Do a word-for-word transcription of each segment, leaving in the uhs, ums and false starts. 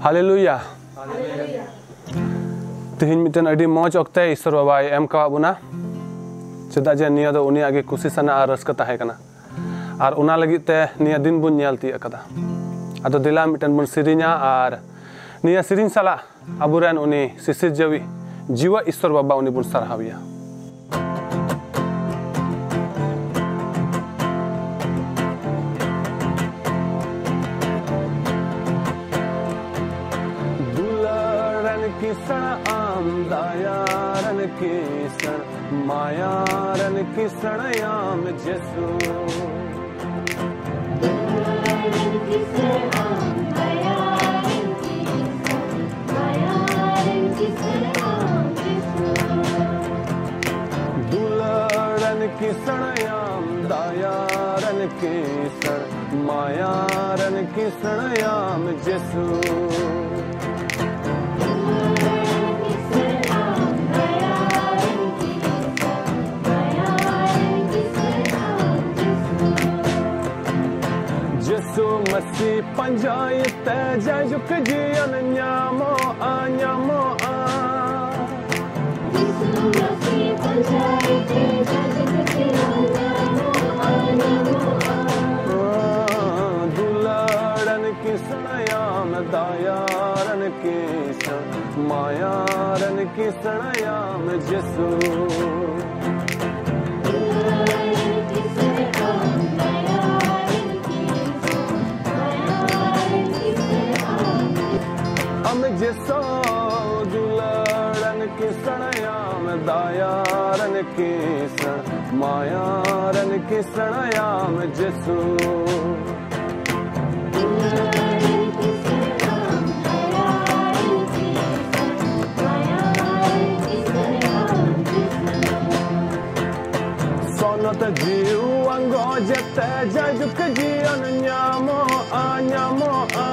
ᱦᱟᱞᱮᱞᱩᱭᱟ᱾ ᱛᱮᱦᱮᱧ ᱢᱤᱫᱴᱮᱱ ᱟᱹᱰᱤ ᱢᱚᱡᱽ ᱚᱠᱛᱮ ᱤᱥᱚᱨ ᱵᱟᱵᱟᱭ ᱮᱢ ᱠᱟᱣᱟᱫ ᱵᱚᱱᱟ, ᱪᱮᱫᱟᱜ ᱡᱮ ᱱᱤᱭᱟᱹ ᱫᱚ ᱩᱱᱤᱭᱟᱜ ᱜᱮ ᱠᱩᱥᱤ ᱥᱟᱱᱟ ᱟᱨ ᱨᱟᱹᱥᱠᱟᱹ ᱛᱟᱦᱮᱸ ᱠᱟᱱᱟ᱾ ᱟᱨ ᱚᱱᱟ ᱞᱟᱹᱜᱤᱫ ᱛᱮ ᱱᱤᱭᱟᱹ ᱫᱤᱱ ᱵᱚᱱ ᱧᱮᱞ ᱛᱤᱭᱟᱹᱜ ᱟᱠᱟᱫᱟ᱾ ᱟᱫᱚ ᱫᱮᱞᱟ ᱢᱤᱫᱴᱮᱱ ᱵᱚᱱ ᱥᱮᱨᱮᱧᱟ ᱟᱨ ᱱᱤᱭᱟᱹ ᱥᱮᱨᱮᱧ ᱥᱟᱞᱟᱜ ᱟᱵᱚᱨᱮᱱ ᱩᱱᱤ ᱥᱤᱥᱤᱨ ᱡᱟᱹᱣᱤ ᱡᱤᱣᱟ ᱤᱥᱚᱨ ᱵᱟᱵᱟ ᱩᱱᱤ ᱵᱚᱱ ᱥᱟᱨᱦᱟᱣᱮᱭᱟ᱾ ᱫᱩᱞᱟᱹᱲᱟᱱ ᱠᱤᱥᱟᱹᱬ ᱟᱢ, ᱫᱟᱭᱟᱨᱟᱱ ᱠᱤᱥᱟᱹᱬ, ᱢᱟᱭᱟᱨᱟᱱ ᱠᱤᱥᱟᱹᱬ ᱟᱢ ᱡᱤᱥᱩ᱾ ᱫᱩᱞᱟᱹᱲᱟᱱ ᱠᱤᱥᱟᱹᱬ ᱟᱢ, ᱫᱟᱭᱟᱨᱟᱱ ᱠᱤᱥᱟᱹᱬ, ᱢᱟᱭᱟᱨᱟᱱ ᱠᱤᱥᱟᱹᱬ ᱟᱢ ᱡᱤᱥᱩ᱾ ᱡᱤᱥᱩ ᱢᱟᱹᱥᱤ ᱯᱟᱸᱡᱟᱭ ᱛᱮ ᱡᱟᱭᱡᱩᱜᱽ ᱡᱤᱭᱚᱱ ᱧᱟᱢᱚᱜᱼᱟ, ᱧᱟᱢᱚᱜᱼᱟ᱾ ᱫᱩᱞᱟᱹᱲᱟᱱ ᱠᱤᱥᱟᱹᱬ ᱟᱢ, ᱫᱟᱭᱟᱨᱟᱱ ᱠᱤᱥᱟᱹᱬ, ᱢᱟᱭᱟᱨᱟᱱ ᱠᱤᱥᱟᱹᱬ ᱟᱢ ᱡᱤᱥᱩ᱾ ᱟᱢ ᱡᱤᱥᱩ ᱫᱩᱞᱟᱹᱲᱟᱱ ᱠᱤᱥᱟᱹᱬ ᱟᱢ, ᱫᱟᱭᱟᱨᱟᱱ ᱠᱤᱥᱟᱹᱬ, ᱢᱟᱭᱟᱨᱟᱱ ᱠᱤᱥᱟᱹᱬ ᱟᱢ ᱡᱤᱥᱩ᱾ ᱥᱚᱱᱚᱛ ᱡᱤᱣᱤ ᱟᱸᱜᱚᱪ ᱛᱮ ᱡᱟᱭᱡᱩᱜᱽ ᱡᱤᱭᱚᱱ ᱧᱟᱢᱚᱜᱼᱟ, ᱧᱟᱢᱚᱜᱼᱟ᱾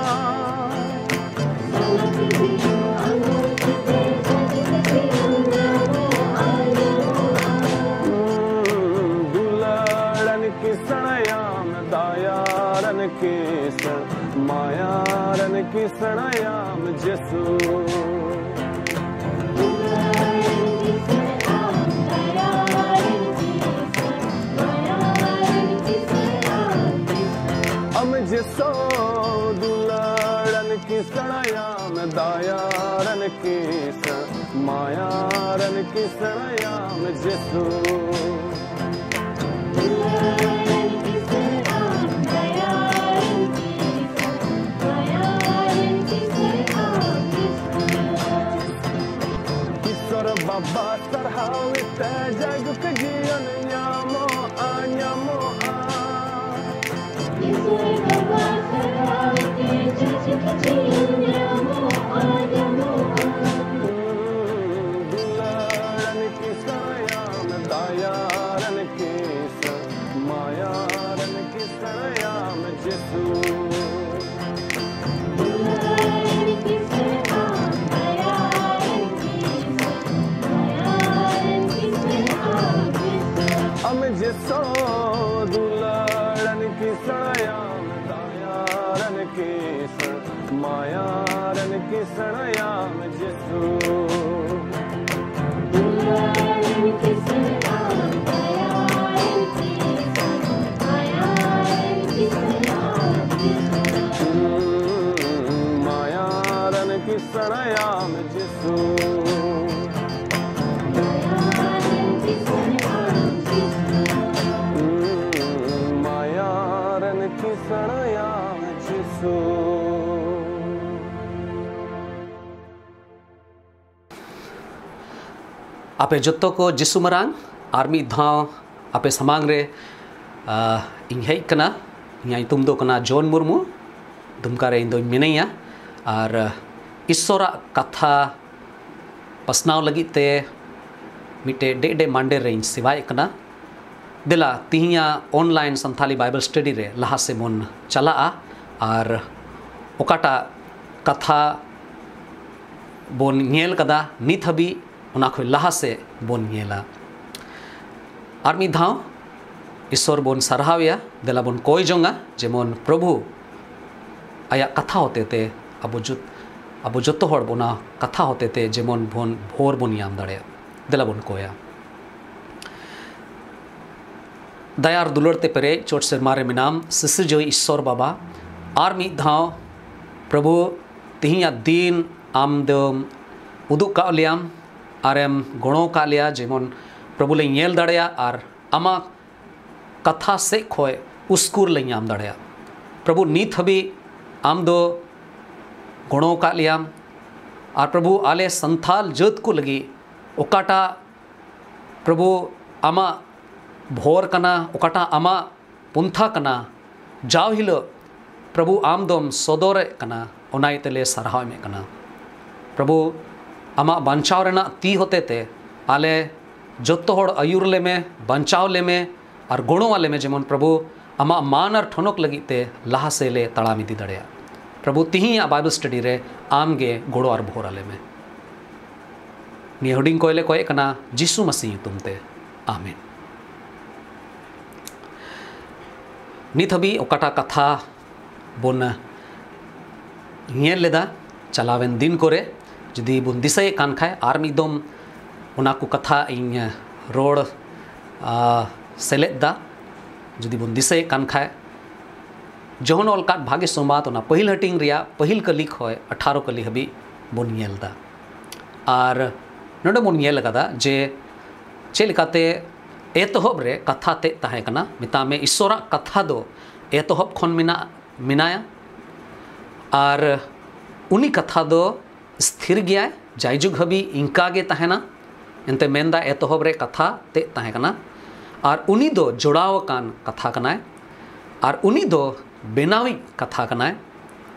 ᱫᱩᱞᱟᱹᱲᱟᱱ ᱠᱤᱥᱟᱹᱬ ᱟᱢ, ᱫᱟᱭᱟᱨᱟᱱ ᱠᱤᱥᱟᱹᱬ, ᱢᱟᱭᱟᱨᱟᱱ ᱠᱤᱥᱟᱹᱬᱟᱭᱟᱢ ᱡᱤᱥᱩ᱾ ᱟᱢ ᱡᱤᱥᱩ ᱫᱩᱞᱟᱹᱲᱟᱱ ᱠᱤᱥᱟᱹᱬᱟᱭᱟᱢ, ᱫᱟᱭᱟᱨᱟᱱ ᱠᱤᱥᱟᱹᱬ, ᱢᱟᱭᱟᱨᱟᱱ ᱠᱤᱥᱟᱹᱬᱟᱭᱟᱢ ᱡᱤᱥᱩ᱾ ᱤᱥᱚᱨ ᱵᱟᱵᱟ ᱥᱟᱨᱦᱟᱣ ᱛᱮ ᱡᱟᱭᱡᱩᱜᱽ ᱡᱤᱭᱚᱱ ᱧᱟᱢᱚᱜᱼᱟ, ᱧᱟᱢᱚᱜᱼᱟ᱾ ᱤᱥᱚᱨ ᱵᱟᱵᱟ ᱥᱟᱨᱦᱟᱣ ᱛᱮ ᱡᱟᱭᱡᱩᱜᱽ ᱡᱤᱭᱚᱱ ᱧᱟᱢᱚᱜᱼᱟ, ᱧᱟᱢᱚᱜᱼᱟ᱾ ᱫᱩᱞᱟᱹᱲᱟᱱ ᱠᱤᱥᱟᱹᱬᱟᱭᱟᱢ, ᱫᱟᱭᱟᱨᱟᱱ ᱠᱤᱥᱟᱹᱬ, ᱢᱟᱭᱟᱨᱟᱱ ᱠᱤᱥᱟᱹᱬᱟᱭᱟᱢ ᱡᱤᱥᱩ᱾ ᱟᱢ ᱡᱤᱥᱩ ᱫᱩᱞᱟᱹᱲᱟᱱ ᱠᱤᱥᱟᱹᱬᱟᱭᱟᱢ, ᱫᱟᱭᱟᱨᱟᱱ ᱠᱤᱥᱟᱹᱬ, ᱢᱟᱭᱟᱨᱟᱱ ᱠᱤᱥᱟᱹᱬᱟᱭᱟᱢ ᱡᱤᱥᱩ᱾ ᱢᱟᱭᱟᱨᱟᱱ ᱠᱤᱥᱟᱹᱬᱟᱭᱟᱢ ᱡᱤᱥᱩ᱾ ᱢᱟᱭᱟᱨᱟᱱ ᱠᱤᱥᱟᱹᱬᱟᱭᱟᱢ ᱡᱤᱥᱩ᱾ ᱟᱯᱮ ᱡᱚᱛᱚ ᱠᱚ ᱡᱤᱥᱩ ᱢᱟᱨᱟᱝ ᱟᱨ ᱢᱤᱫ ᱫᱷᱟᱣ ᱟᱯᱮ ᱥᱟᱢᱟᱝ ᱨᱮ, ᱟ, ᱤᱧ ᱦᱮᱡ ᱠᱟᱱᱟ᱾ ᱤᱧᱟᱹᱜ ᱧᱩᱛᱩᱢ ᱫᱚ ᱠᱟᱱᱟ ᱡᱚᱱ ᱢᱩᱨᱢᱩ᱾ ᱫᱩᱢᱠᱟ ᱨᱮ ᱤᱧ ᱫᱚᱧ ᱢᱤᱱᱟᱹᱧᱟ᱾ ᱟᱨ, ᱟ, ᱤᱥᱥᱚᱨᱟᱜ ᱠᱟᱛᱷᱟ ᱯᱟᱥᱱᱟᱣ ᱞᱟᱹᱜᱤᱫ ᱛᱮ ᱢᱤᱫᱴᱮᱡ ᱰᱮ ᱰᱮ ᱢᱟᱱᱰᱮ ᱨᱮᱧ ᱥᱮᱵᱟᱭᱮᱫ ᱠᱟᱱᱟ᱾ ᱫᱮᱞᱟ, ᱛᱤᱦᱤᱧᱟᱜ online ᱥᱟᱱᱛᱷᱟᱞᱤ Bible study ᱨᱮ ᱞᱟᱦᱟ ᱥᱮᱫ ᱵᱚᱱ ᱪᱟᱞᱟᱜᱼᱟ ᱟᱨ ᱚᱠᱟᱴᱟᱜ ᱠᱟᱛᱷᱟ ᱵᱚᱱ ᱧᱮᱞ ᱠᱟᱫᱟ ᱱᱤᱛ ᱦᱟᱹᱵᱤᱡ, ᱚᱱᱟ ᱠᱷᱚᱱ ᱞᱟᱦᱟ ᱥᱮᱫ ᱵᱚᱱ ᱧᱮᱞᱟ᱾ ᱟᱨ ᱢᱤᱫ ᱫᱷᱟᱣ ᱤᱥᱥᱚᱨ ᱵᱚᱱ ᱥᱟᱨᱦᱟᱣᱮᱭᱟ᱾ ᱫᱮᱞᱟ ᱵᱚᱱ ᱠᱚᱭ ᱡᱚᱝᱟ, ᱡᱮᱢᱚᱱ ᱯᱨᱚᱵᱷᱩ ᱟᱭᱟᱜ ᱠᱟᱛᱷᱟ ᱦᱚᱛᱮᱛᱮ ᱟᱵᱚ ᱡᱚᱛ-, ᱟᱵᱚ ᱡᱚᱛᱚ ᱦᱚᱲ ᱚᱱᱟ ᱠᱟᱛᱷᱟ ᱦᱚᱛᱮᱛᱮ ᱡᱮᱢᱚᱱ ᱵᱚᱱ ᱵᱷᱳᱨ ᱵᱚᱱ ᱧᱟᱢ ᱫᱟᱲᱮᱭᱟᱜ᱾ ᱫᱮᱞᱟ ᱵᱚᱱ ᱠᱚᱭᱟ᱾ ᱫᱟᱭᱟ ᱟᱨ ᱫᱩᱞᱟᱹᱲ ᱛᱮ ᱯᱮᱨᱮᱡ ᱪᱚᱴ ᱥᱮᱨᱢᱟ ᱨᱮ ᱢᱮᱱᱟᱢ ᱥᱤᱥᱤᱨᱡᱟᱹᱣᱤᱡ ᱤᱥᱥᱚᱨ ᱵᱟᱵᱟ, ᱟᱨ ᱢᱤᱫ ᱫᱷᱟᱣ ᱯᱨᱚᱵᱷᱩ, ᱛᱤᱦᱤᱧᱟᱜ ᱫᱤᱱ ᱟᱢ ᱫᱚᱢ ᱩᱫᱩᱜ ᱠᱟᱜ ᱞᱮᱭᱟᱢ ᱟᱨᱮᱢ ᱜᱚᱲᱚ ᱠᱟᱜ ᱞᱮᱭᱟ, ᱡᱮᱢᱚᱱ ᱯᱨᱚᱵᱷᱩ ᱞᱮ ᱧᱮᱞ ᱫᱟᱲᱮᱭᱟᱜ ᱟᱨ ᱟᱢᱟᱜ ᱠᱟᱛᱷᱟ ᱥᱮᱫ ᱠᱷᱚᱱ ᱩᱥᱠᱩᱨ ᱞᱮ ᱧᱟᱢ ᱫᱟᱲᱮᱭᱟᱜ᱾ ᱯᱨᱚᱵᱷᱩ, ᱱᱤᱛ ᱦᱟᱹᱵᱤᱡ ᱟᱢ ᱫᱚ ᱜᱚᱲᱚ ᱟᱠᱟᱫ ᱞᱮᱭᱟᱢ᱾ ᱟᱨ ᱯᱨᱚᱵᱷᱩ, ᱟᱞᱮ ᱥᱟᱱᱛᱟᱞ ᱡᱟᱹᱛ ᱠᱚ ᱞᱟᱹᱜᱤᱫ ᱚᱠᱟᱴᱟᱜ ᱯᱨᱚᱵᱷᱩ ᱟᱢᱟᱜ ᱵᱷᱚᱨ ᱠᱟᱱᱟ, ᱚᱠᱟᱴᱟᱜ ᱟᱢᱟᱜ ᱯᱚᱱᱛᱷᱟ ᱠᱟᱱᱟ, ᱡᱟᱣ ᱦᱤᱞᱳᱜ ᱯᱨᱚᱵᱷᱩ ᱟᱢ ᱫᱚᱢ ᱥᱚᱫᱚᱨᱮᱫ ᱠᱟᱱᱟ, ᱚᱱᱟ ᱤᱭᱟᱹᱛᱮ ᱞᱮ ᱥᱟᱨᱦᱟᱣ ᱮᱢᱮᱫ ᱠᱟᱱᱟ᱾ ᱯᱨᱚᱵᱷᱩ, ᱟᱢᱟᱜ ᱵᱟᱧᱪᱟᱣ ᱨᱮᱱᱟᱜ ᱛᱤ ᱦᱚᱛᱮ ᱛᱮ ᱟᱞᱮ ᱡᱚᱛᱚ ᱦᱚᱲ ᱟᱹᱭᱩᱨ ᱞᱮᱢᱮ, ᱵᱟᱧᱪᱟᱣ ᱞᱮᱢᱮ ᱟᱨ ᱜᱚᱲᱚ ᱟᱞᱮ ᱢᱮ, ᱡᱮᱢᱚᱱ ᱯᱨᱚᱵᱷᱩ ᱟᱢᱟᱜ ᱢᱟᱱ ᱟᱨ ᱴᱷᱚᱱᱚᱠ ᱞᱟᱹᱜᱤᱫ ᱛᱮ ᱞᱟᱦᱟ ᱥᱮᱫ ᱞᱮ ᱛᱟᱲᱟᱢ ᱤᱫᱤ ᱫᱟᱲᱮᱭᱟᱜ᱾ ᱯᱨᱚᱵᱷᱩ, ᱛᱤᱦᱤᱧᱟᱜ ᱵᱟᱭᱵᱮᱞ ᱥᱴᱟᱰᱤ ᱨᱮ ᱟᱢ ᱜᱮ ᱜᱚᱲᱚ ᱟᱨ ᱵᱷᱳᱨ ᱟᱞᱮ ᱢᱮ᱾ ᱱᱤᱭᱟᱹ ᱦᱩᱰᱤᱧ ᱠᱚᱭ ᱞᱮ ᱠᱚᱭᱮᱜ ᱠᱟᱱᱟ ᱡᱤᱥᱩ ᱢᱟᱹᱥᱤ ᱧᱩᱛᱩᱢ ᱛᱮ, ᱟᱢᱮᱱ᱾ ᱱᱤᱛ ᱦᱟᱹᱵᱤᱡ ᱚᱠᱟᱴᱟᱜ ᱠᱟᱛᱷᱟ ᱵᱚᱱ ᱧᱮᱞ ᱞᱮᱫᱟ ᱪᱟᱞᱟᱣᱮᱱ ᱫᱤᱱ ᱠᱚᱨᱮ, ᱡᱩᱫᱤ ᱵᱚᱱ ᱫᱤᱥᱟᱹᱭᱮᱫ ᱠᱟᱱ ᱠᱷᱟᱡ, ᱟᱨ ᱢᱤᱫ ᱫᱚᱢ ᱚᱱᱟ ᱠᱚ ᱠᱟᱛᱷᱟ ᱤᱧ ᱨᱚᱲ, ᱟ, ᱥᱮᱞᱮᱫ ᱫᱟ᱾ ᱡᱩᱫᱤ ᱵᱚᱱ ᱫᱤᱥᱟᱹᱭᱮᱫ ᱠᱟᱱ ᱠᱷᱟᱡ, ᱡᱚᱦᱚᱱ ᱚᱞ ᱠᱟᱫ ᱵᱷᱟᱜᱮ ᱥᱚᱢᱵᱟᱫ, ᱚᱱᱟ ᱯᱟᱹᱦᱤᱞ ᱦᱟᱹᱴᱤᱧ ᱨᱮᱭᱟᱜ ᱯᱟᱹᱦᱤᱞ ᱠᱟᱹᱞᱤ ᱠᱷᱚᱱ ᱟᱴᱷᱟᱨᱚ ᱠᱟᱹᱞᱤ ᱦᱟᱹᱵᱤᱡ ᱵᱚᱱ ᱧᱮᱞ ᱫᱟ᱾ ᱟᱨ ᱱᱚᱰᱮ ᱵᱚᱱ ᱧᱮᱞ ᱠᱟᱫᱟ ᱡᱮ ᱪᱮᱫ ᱞᱮᱠᱟᱛᱮ ᱮᱛᱚᱦᱚᱵ ᱨᱮ ᱠᱟᱛᱷᱟ ᱛᱮᱫ ᱛᱟᱦᱮᱸ ᱠᱟᱱᱟ᱾ ᱢᱮᱛᱟᱜ ᱢᱮ, ᱤᱥᱥᱚᱨᱟᱜ ᱠᱟᱛᱷᱟ ᱫᱚ ᱮᱛᱚᱦᱚᱵ ᱠᱷᱚᱱ ᱢᱮᱱᱟᱜ, ᱢᱮᱱᱟᱭᱟ᱾ ᱟᱨ ᱩᱱᱤ ᱠᱟᱛᱷᱟ ᱫᱚ ᱛᱷᱤᱨ ᱜᱮᱭᱟᱭ, ᱡᱟᱭᱡᱩᱜᱽ ᱦᱟᱹᱵᱤᱡ ᱤᱱᱠᱟ ᱜᱮ ᱛᱟᱦᱮᱱᱟ᱾ ᱮᱱᱛᱮ ᱢᱮᱱᱫᱟ, ᱮᱛᱚᱦᱚᱵ ᱨᱮ ᱠᱟᱛᱷᱟ ᱛᱮᱫ ᱛᱟᱦᱮᱸ ᱠᱟᱱᱟ, ᱟᱨ ᱩᱱᱤ ᱫᱚ ᱡᱚᱲᱟᱣ ᱟᱠᱟᱱ ᱠᱟᱛᱷᱟ ᱠᱟᱱᱟᱭ, ᱟᱨ ᱩᱱᱤ ᱫᱚ ᱵᱮᱱᱟᱣᱤᱡ ᱠᱟᱛᱷᱟ ᱠᱟᱱᱟᱭ᱾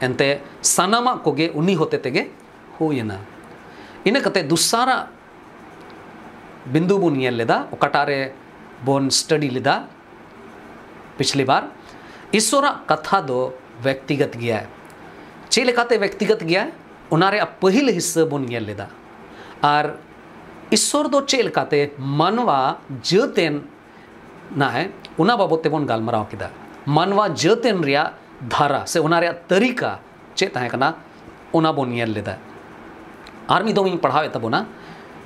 ᱮᱱᱛᱮ ᱥᱟᱱᱟᱢᱟᱜ ᱠᱚᱜᱮ ᱩᱱᱤ ᱦᱚᱛᱮ ᱛᱮᱜᱮ ᱦᱩᱭᱮᱱᱟ᱾ ᱤᱱᱟᱹ ᱠᱟᱛᱮ ᱫᱚᱥᱟᱨᱟᱜ ᱵᱤᱱᱫᱩ ᱵᱚᱱ ᱧᱮᱞ ᱞᱮᱫᱟ, ᱚᱠᱟᱴᱟᱜ ᱨᱮ ᱵᱚᱱ ᱥᱴᱟᱰᱤ ᱞᱮᱫᱟ ᱯᱤᱪᱷᱞᱤ ᱵᱟᱨ, ᱤᱥᱥᱚᱨᱟᱜ ᱠᱟᱛᱷᱟ ᱫᱚ ᱵᱮᱠᱛᱤᱜᱚᱛ ᱜᱮᱭᱟᱭ᱾ ᱪᱮᱫ ᱞᱮᱠᱟᱛᱮ ᱵᱮᱠᱛᱤᱜᱚᱛ ᱜᱮᱭᱟᱭ, ᱚᱱᱟ ᱨᱮᱭᱟᱜ ᱯᱟᱹᱦᱤᱞ ᱦᱤᱥᱥᱟᱹ ᱵᱚᱱ ᱧᱮᱞ ᱞᱮᱫᱟ᱾ ᱟᱨ ᱤᱥᱥᱚᱨ ᱫᱚ ᱪᱮᱫ ᱞᱮᱠᱟᱛᱮ ᱢᱟᱱᱣᱟ ᱡᱟᱹᱛ ᱮᱱ ᱱᱟᱭ, ᱚᱱᱟ ᱵᱟᱵᱚᱛ ᱛᱮᱵᱚᱱ ᱜᱟᱞᱢᱟᱨᱟᱣ ᱠᱮᱫᱟ᱾ ᱢᱟᱱᱣᱟ ᱡᱟᱹᱛ ᱮᱱ ᱨᱮᱭᱟᱜ ᱫᱷᱟᱨᱟ ᱥᱮ ᱚᱱᱟ ᱨᱮᱭᱟᱜ ᱛᱟᱹᱨᱤᱠᱟ ᱪᱮᱫ ᱛᱟᱦᱮᱸ ᱠᱟᱱᱟ, ᱚᱱᱟ ᱵᱚᱱ ᱧᱮᱞ ᱞᱮᱫᱟ᱾ ᱟᱨ ᱢᱤᱫ ᱫᱚᱢ ᱤᱧ ᱯᱟᱲᱦᱟᱣᱮᱫ ᱛᱟᱵᱚᱱᱟ,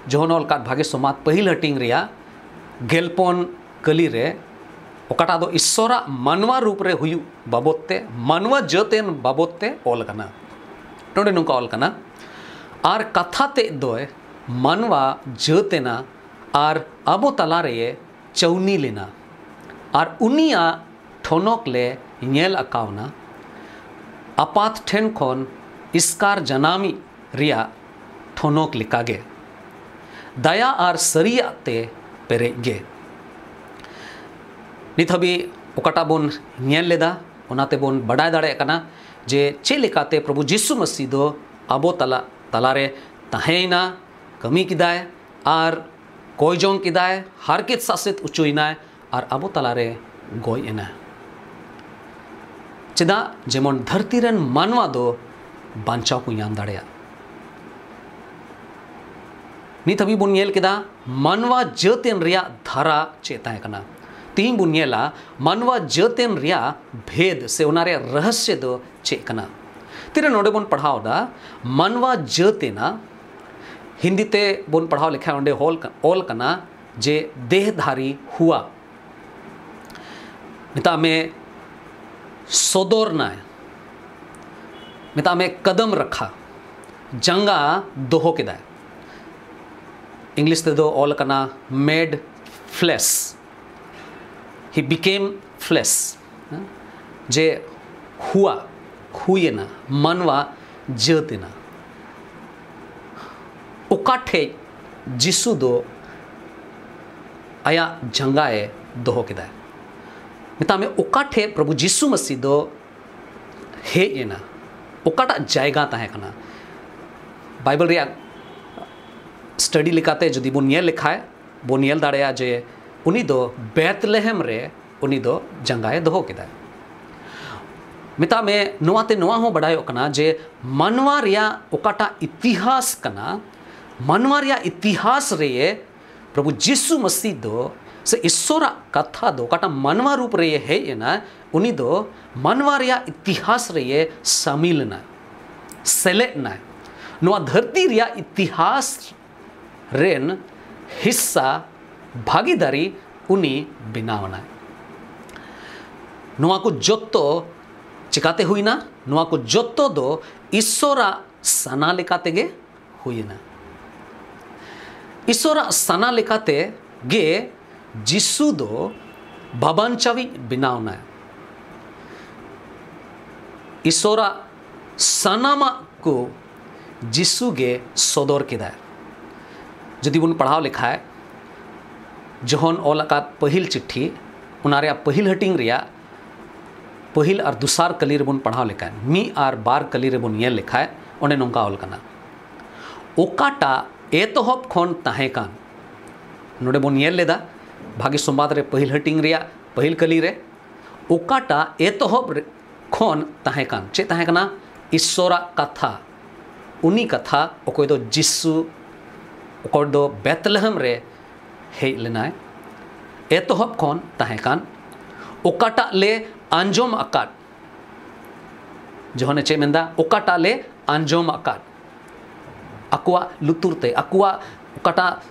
ᱡᱚᱦᱚᱱ ᱚᱞ ᱠᱟᱫ ᱵᱷᱟᱜᱮ ᱥᱚᱢᱟᱫ ᱯᱟᱹᱦᱤᱞ ᱦᱟᱹᱴᱤᱧ ᱨᱮᱭᱟᱜ ᱜᱮᱞᱯᱚᱱ ᱠᱟᱹᱞᱤ ᱨᱮ, ᱚᱠᱟᱴᱟᱜ ᱫᱚ ᱤᱥᱥᱚᱨᱟᱜ ᱢᱟᱱᱣᱟ ᱨᱩᱯ ᱨᱮ ᱦᱩᱭᱩᱜ ᱵᱟᱵᱚᱫ ᱛᱮ, ᱢᱟᱱᱣᱟ ᱡᱟᱹᱛ ᱮᱱ ᱵᱟᱵᱚᱫ ᱛᱮ ᱚᱞ ᱟᱠᱟᱱᱟ᱾ ᱱᱚᱰᱮ ᱱᱚᱝᱠᱟ ᱚᱞ ᱠᱟᱱᱟ, "ᱟᱨ ᱠᱟᱛᱷᱟ ᱛᱮᱫ ᱫᱚᱭ ᱢᱟᱱᱣᱟ ᱡᱟᱹᱛ ᱮᱱᱟ ᱟᱨ ᱟᱵᱚ ᱛᱟᱞᱟ ᱨᱮᱭᱮ ᱪᱟᱹᱣᱱᱤ ᱞᱮᱱᱟ, ᱟᱨ ᱩᱱᱤᱭᱟᱜ ᱴᱷᱚᱱᱚᱠ ᱞᱮ ᱧᱮᱞ ᱟᱠᱟᱣᱱᱟ, ᱟᱯᱟᱛ ᱴᱷᱮᱱ ᱠᱷᱚᱱ ᱤᱥᱠᱟᱨ ᱡᱟᱱᱟᱢᱤᱡ ᱨᱮᱭᱟᱜ ᱴᱷᱚᱱᱚᱠ ᱞᱮᱠᱟᱜᱮ, ᱫᱟᱭᱟ ᱟᱨ ᱥᱟᱹᱨᱤᱭᱟᱜ ᱛᱮ ᱯᱮᱨᱮᱡ ᱜᱮ᱾" ᱱᱤᱛ ᱦᱟᱹᱵᱤᱡ ᱚᱠᱟᱴᱟᱜ ᱵᱚᱱ ᱧᱮᱞ ᱞᱮᱫᱟ, ᱚᱱᱟ ᱛᱮᱵᱚᱱ ᱵᱟᱰᱟᱭ ᱫᱟᱲᱮᱭᱟᱜ ᱠᱟᱱᱟ ᱡᱮ ᱪᱮᱫ ᱞᱮᱠᱟᱛᱮ ᱯᱨᱚᱵᱷᱩ ᱡᱤᱥᱩ ᱢᱟᱹᱥᱤ ᱫᱚ ᱟᱵᱚ ᱛᱟᱞᱟ, ᱛᱟᱞᱟᱨᱮ ᱛᱟᱦᱮᱸᱭᱮᱱᱟ, ᱠᱟᱹᱢᱤ ᱠᱮᱫᱟᱭ ᱟᱨ ᱠᱚᱭ ᱡᱚᱝ ᱠᱮᱫᱟᱭ, ᱦᱟᱨᱠᱮᱛ ᱥᱟᱥᱮᱛ ᱚᱪᱚᱭᱮᱱᱟᱭ ᱟᱨ ᱟᱵᱚ ᱛᱟᱞᱟᱨᱮ ᱜᱚᱡ ᱮᱱᱟ᱾ ᱪᱮᱫᱟᱜ? ᱡᱮᱢᱚᱱ ᱫᱷᱟᱹᱨᱛᱤ ᱨᱮᱱ ᱢᱟᱱᱣᱟ ᱫᱚ ᱵᱟᱧᱪᱟᱣ ᱠᱚ ᱧᱟᱢ ᱫᱟᱲᱮᱭᱟᱜ᱾ ᱱᱤᱛ ᱦᱟᱹᱵᱤᱡ ᱵᱚᱱ ᱧᱮᱞ ᱠᱮᱫᱟ ᱢᱟᱱᱣᱟ ᱡᱟᱹᱛ ᱮᱱ ᱨᱮᱭᱟᱜ ᱫᱷᱟᱨᱟ ᱪᱮᱫ ᱛᱟᱦᱮᱸ ᱠᱟᱱᱟ᱾ ᱛᱤᱦᱤᱧ ᱵᱚᱱ ᱧᱮᱞᱟ ᱢᱟᱱᱣᱟ ᱡᱟᱹᱛ ᱮᱱ ᱨᱮᱭᱟᱜ ᱵᱷᱮᱫ ᱥᱮ ᱚᱱᱟ ᱨᱮᱭᱟᱜ ᱨᱚᱦᱚᱥᱭᱚ ᱫᱚ ᱪᱮᱫ ᱠᱟᱱᱟ᱾ ᱛᱤᱨᱮ ᱱᱚᱰᱮ ᱵᱚᱱ ᱯᱟᱲᱦᱟᱣ ᱮᱫᱟ, ᱢᱟᱱᱣᱟ ᱡᱟᱹᱛ ᱮᱱᱟ, ᱦᱤᱱᱫᱤ ᱛᱮ ᱵᱚᱱ ᱯᱟᱲᱦᱟᱣ ᱞᱮᱠᱷᱟᱱ ᱚᱸᱰᱮ ᱚᱞ ᱠᱟ-, ᱚᱞ ᱠᱟᱱᱟ ᱡᱮ ᱫᱮᱦᱫᱷᱟᱨᱤ ᱦᱩᱣᱟ᱾ ᱢᱮᱛᱟᱜ ᱢᱮ ᱥᱚᱫᱚᱨ ᱱᱟᱭ, ᱢᱮᱛᱟᱜ ᱢᱮ ᱠᱟᱫᱟᱢ ᱨᱟᱠᱷᱟ, ᱡᱟᱸᱜᱟ ᱫᱚᱦᱚ ᱠᱮᱫᱟᱭ᱾ ᱤᱝᱞᱤᱥ ᱛᱮᱫᱚ ᱚᱞ ᱠᱟᱱᱟ made flesh, he became flesh, ᱡᱮ ᱦᱩᱣᱟ, ᱦᱩᱭᱮᱱᱟ, ᱢᱟᱱᱣᱟ ᱡᱟᱹᱛ ᱮᱱᱟ᱾ ᱚᱠᱟ ᱴᱷᱮᱡ ᱡᱤᱥᱩ ᱫᱚ ᱟᱭᱟᱜ ᱡᱟᱸᱜᱟᱭ ᱫᱚᱦᱚ ᱠᱮᱫᱟᱭ? ᱢᱮᱛᱟᱜ ᱢᱮ, ᱚᱠᱟ ᱴᱷᱮᱡ ᱯᱨᱚᱵᱷᱩ ᱡᱤᱥᱩ ᱢᱟᱹᱥᱤ ᱫᱚ ᱦᱮᱡ ᱮᱱᱟ? ᱚᱠᱟᱴᱟᱜ ᱡᱟᱭᱜᱟ ᱛᱟᱦᱮᱸ ᱠᱟᱱᱟ? ᱵᱟᱭᱵᱮᱞ ᱨᱮᱭᱟᱜ ᱥᱴᱟᱰᱤ ᱞᱮᱠᱟᱛᱮ ᱡᱩᱫᱤ ᱵᱚᱱ ᱧᱮᱞ ᱞᱮᱠᱷᱟᱡ, ᱵᱚᱱ ᱧᱮᱞ ᱫᱟᱲᱮᱭᱟᱜᱼᱟ ᱡᱮ ᱩᱱᱤ ᱫᱚ ᱵᱮᱛᱞᱮᱦᱮᱢ ᱨᱮ ᱩᱱᱤ ᱫᱚ ᱡᱟᱸᱜᱟᱭ ᱫᱚᱦᱚ ᱠᱮᱫᱟ᱾ ᱢᱮᱛᱟᱜ ᱢᱮ, ᱱᱚᱣᱟᱛᱮ ᱱᱚᱣᱟ ᱦᱚᱸ ᱵᱟᱰᱟᱭᱚᱜ ᱠᱟᱱᱟ ᱡᱮ ᱢᱟᱱᱣᱟ ᱨᱮᱭᱟᱜ ᱚᱠᱟᱴᱟᱜ ᱤᱛᱤᱦᱟᱥ ᱠᱟᱱᱟ, ᱢᱟᱱᱣᱟ ᱨᱮᱭᱟᱜ ᱤᱛᱤᱦᱟᱥ ᱨᱮ ᱯᱨᱚᱵᱷᱩ ᱡᱤᱥᱩ ᱢᱟᱹᱥᱤ ᱫᱚ ᱥᱮ ᱤᱥᱥᱚᱨᱟᱜ ᱠᱟᱛᱷᱟ ᱫᱚ ᱚᱠᱟᱴᱟᱜ ᱢᱟᱱᱣᱟ ᱨᱩᱯ ᱨᱮ ᱦᱮᱡ ᱮᱱᱟ, ᱩᱱᱤ ᱫᱚ ᱢᱟᱱᱣᱟ ᱨᱮᱭᱟᱜ ᱤᱛᱤᱦᱟᱥ ᱨᱮᱭᱮ ᱥᱟᱢᱤᱞ ᱮᱱᱟ, ᱥᱮᱞᱮᱫ ᱮᱱᱟᱭ᱾ ᱱᱚᱣᱟ ᱫᱷᱟᱹᱨᱛᱤ ᱨᱮᱭᱟᱜ ᱤᱛᱤᱦᱟᱥ ᱨᱮᱱ ᱦᱤᱥᱥᱟ, ᱵᱷᱟᱜᱤᱫᱟᱨᱤ ᱩᱱᱤ ᱵᱮᱱᱟᱣ ᱮᱱᱟᱭ᱾ ᱱᱚᱣᱟ ᱠᱚ ᱡᱚᱛᱚ ᱪᱤᱠᱟᱛᱮ ᱦᱩᱭᱱᱟ? ᱱᱚᱣᱟ ᱠᱚ ᱡᱚᱛᱚ ᱫᱚ ᱤᱥᱥᱚᱨᱟᱜ ᱥᱟᱱᱟ ᱞᱮᱠᱟ ᱛᱮᱜᱮ ᱦᱩᱭᱮᱱᱟ᱾ ᱤᱥᱥᱚᱨᱟᱜ ᱥᱟᱱᱟ ᱞᱮᱠᱟᱛᱮ ᱜᱮ ᱡᱤᱥᱩ ᱫᱚ ᱵᱟᱵᱟᱧᱪᱟᱣᱤᱡ ᱵᱮᱱᱟᱣ ᱮᱱᱟᱭ᱾ ᱤᱥᱥᱚᱨᱟᱜ ᱥᱟᱱᱟᱢᱟᱜ ᱠᱚ ᱡᱤᱥᱩ ᱜᱮ ᱥᱚᱫᱚᱨ ᱠᱮᱫᱟᱭ᱾ ᱡᱩᱫᱤ ᱵᱚᱱ ᱯᱟᱲᱦᱟᱣ ᱞᱮᱠᱷᱟᱡ, ᱡᱚᱦᱚᱱ ᱚᱞ ᱟᱠᱟᱫ ᱯᱟᱹᱦᱤᱞ ᱪᱤᱴᱷᱤ, ᱚᱱᱟ ᱨᱮᱭᱟᱜ ᱯᱟᱹᱦᱤᱞ ᱦᱟᱹᱴᱤᱧ ᱨᱮᱭᱟᱜ ᱯᱟᱹᱦᱤᱞ ᱟᱨ ᱫᱚᱥᱟᱨ ᱠᱟᱹᱞᱤ ᱨᱮᱵᱚᱱ ᱯᱟᱲᱦᱟᱣ ᱞᱮᱠᱷᱟᱡ, ᱢᱤᱫ ᱟᱨ ᱵᱟᱨ ᱠᱟᱹᱞᱤ ᱨᱮᱵᱚᱱ ᱧᱮᱞ ᱞᱮᱠᱷᱟᱡ, ᱚᱸᱰᱮ ᱱᱚᱝᱠᱟ ᱚᱞ ᱠᱟᱱᱟ, "ᱚᱠᱟᱴᱟᱜ ᱮᱛᱚᱦᱚᱵ ᱠᱷᱚᱱ ᱛᱟᱦᱮᱸ ᱠᱟᱱ", ᱱᱚᱰᱮ ᱵᱚᱱ ᱧᱮᱞ ᱞᱮᱫᱟ ᱵᱷᱟᱜᱮ ᱥᱚᱢᱵᱟᱫ ᱨᱮ ᱯᱟᱹᱦᱤᱞ ᱦᱟᱹᱴᱤᱧ ᱨᱮᱭᱟᱜ ᱯᱟᱹᱦᱤᱞ ᱠᱟᱹᱞᱤ ᱨᱮ, "ᱚᱠᱟᱴᱟᱜ ᱮᱛᱚᱦᱚᱵ ᱨᱮ, ᱠᱷᱚᱱ ᱛᱟᱦᱮᱸ ᱠᱟᱱ", ᱪᱮᱫ ᱛᱟᱦᱮᱸ ᱠᱟᱱᱟ? ᱤᱥᱥᱚᱨᱟᱜ ᱠᱟᱛᱷᱟ, ᱩᱱᱤ ᱠᱟᱛᱷᱟ, ᱚᱠᱚᱭ ᱫᱚ ᱡᱤᱥᱩ, ᱚᱠᱚᱭ ᱫᱚ ᱵᱮᱛᱞᱮᱦᱮᱢ ᱨᱮ ᱦᱮᱡ ᱞᱮᱱᱟᱭ, ᱮᱛᱚᱦᱚᱵ ᱠᱷᱚᱱ ᱛᱟᱦᱮᱸ ᱠᱟᱱ, ᱚᱠᱟᱴᱟᱜ ᱞᱮ ᱟᱸᱡᱚᱢ ᱟᱠᱟᱫ᱾ ᱡᱚᱦᱚᱱᱮ ᱪᱮᱫ ᱢᱮᱱᱫᱟ? "ᱚᱠᱟᱴᱟᱜ ᱞᱮ ᱟᱸᱡᱚᱢ ᱟᱠᱟᱫ", ᱟᱠᱚᱣᱟᱜ ᱞᱩᱛᱩᱨ ᱛᱮ, ᱟᱠᱚᱣᱟᱜ ᱚᱠᱟᱴᱟᱜ,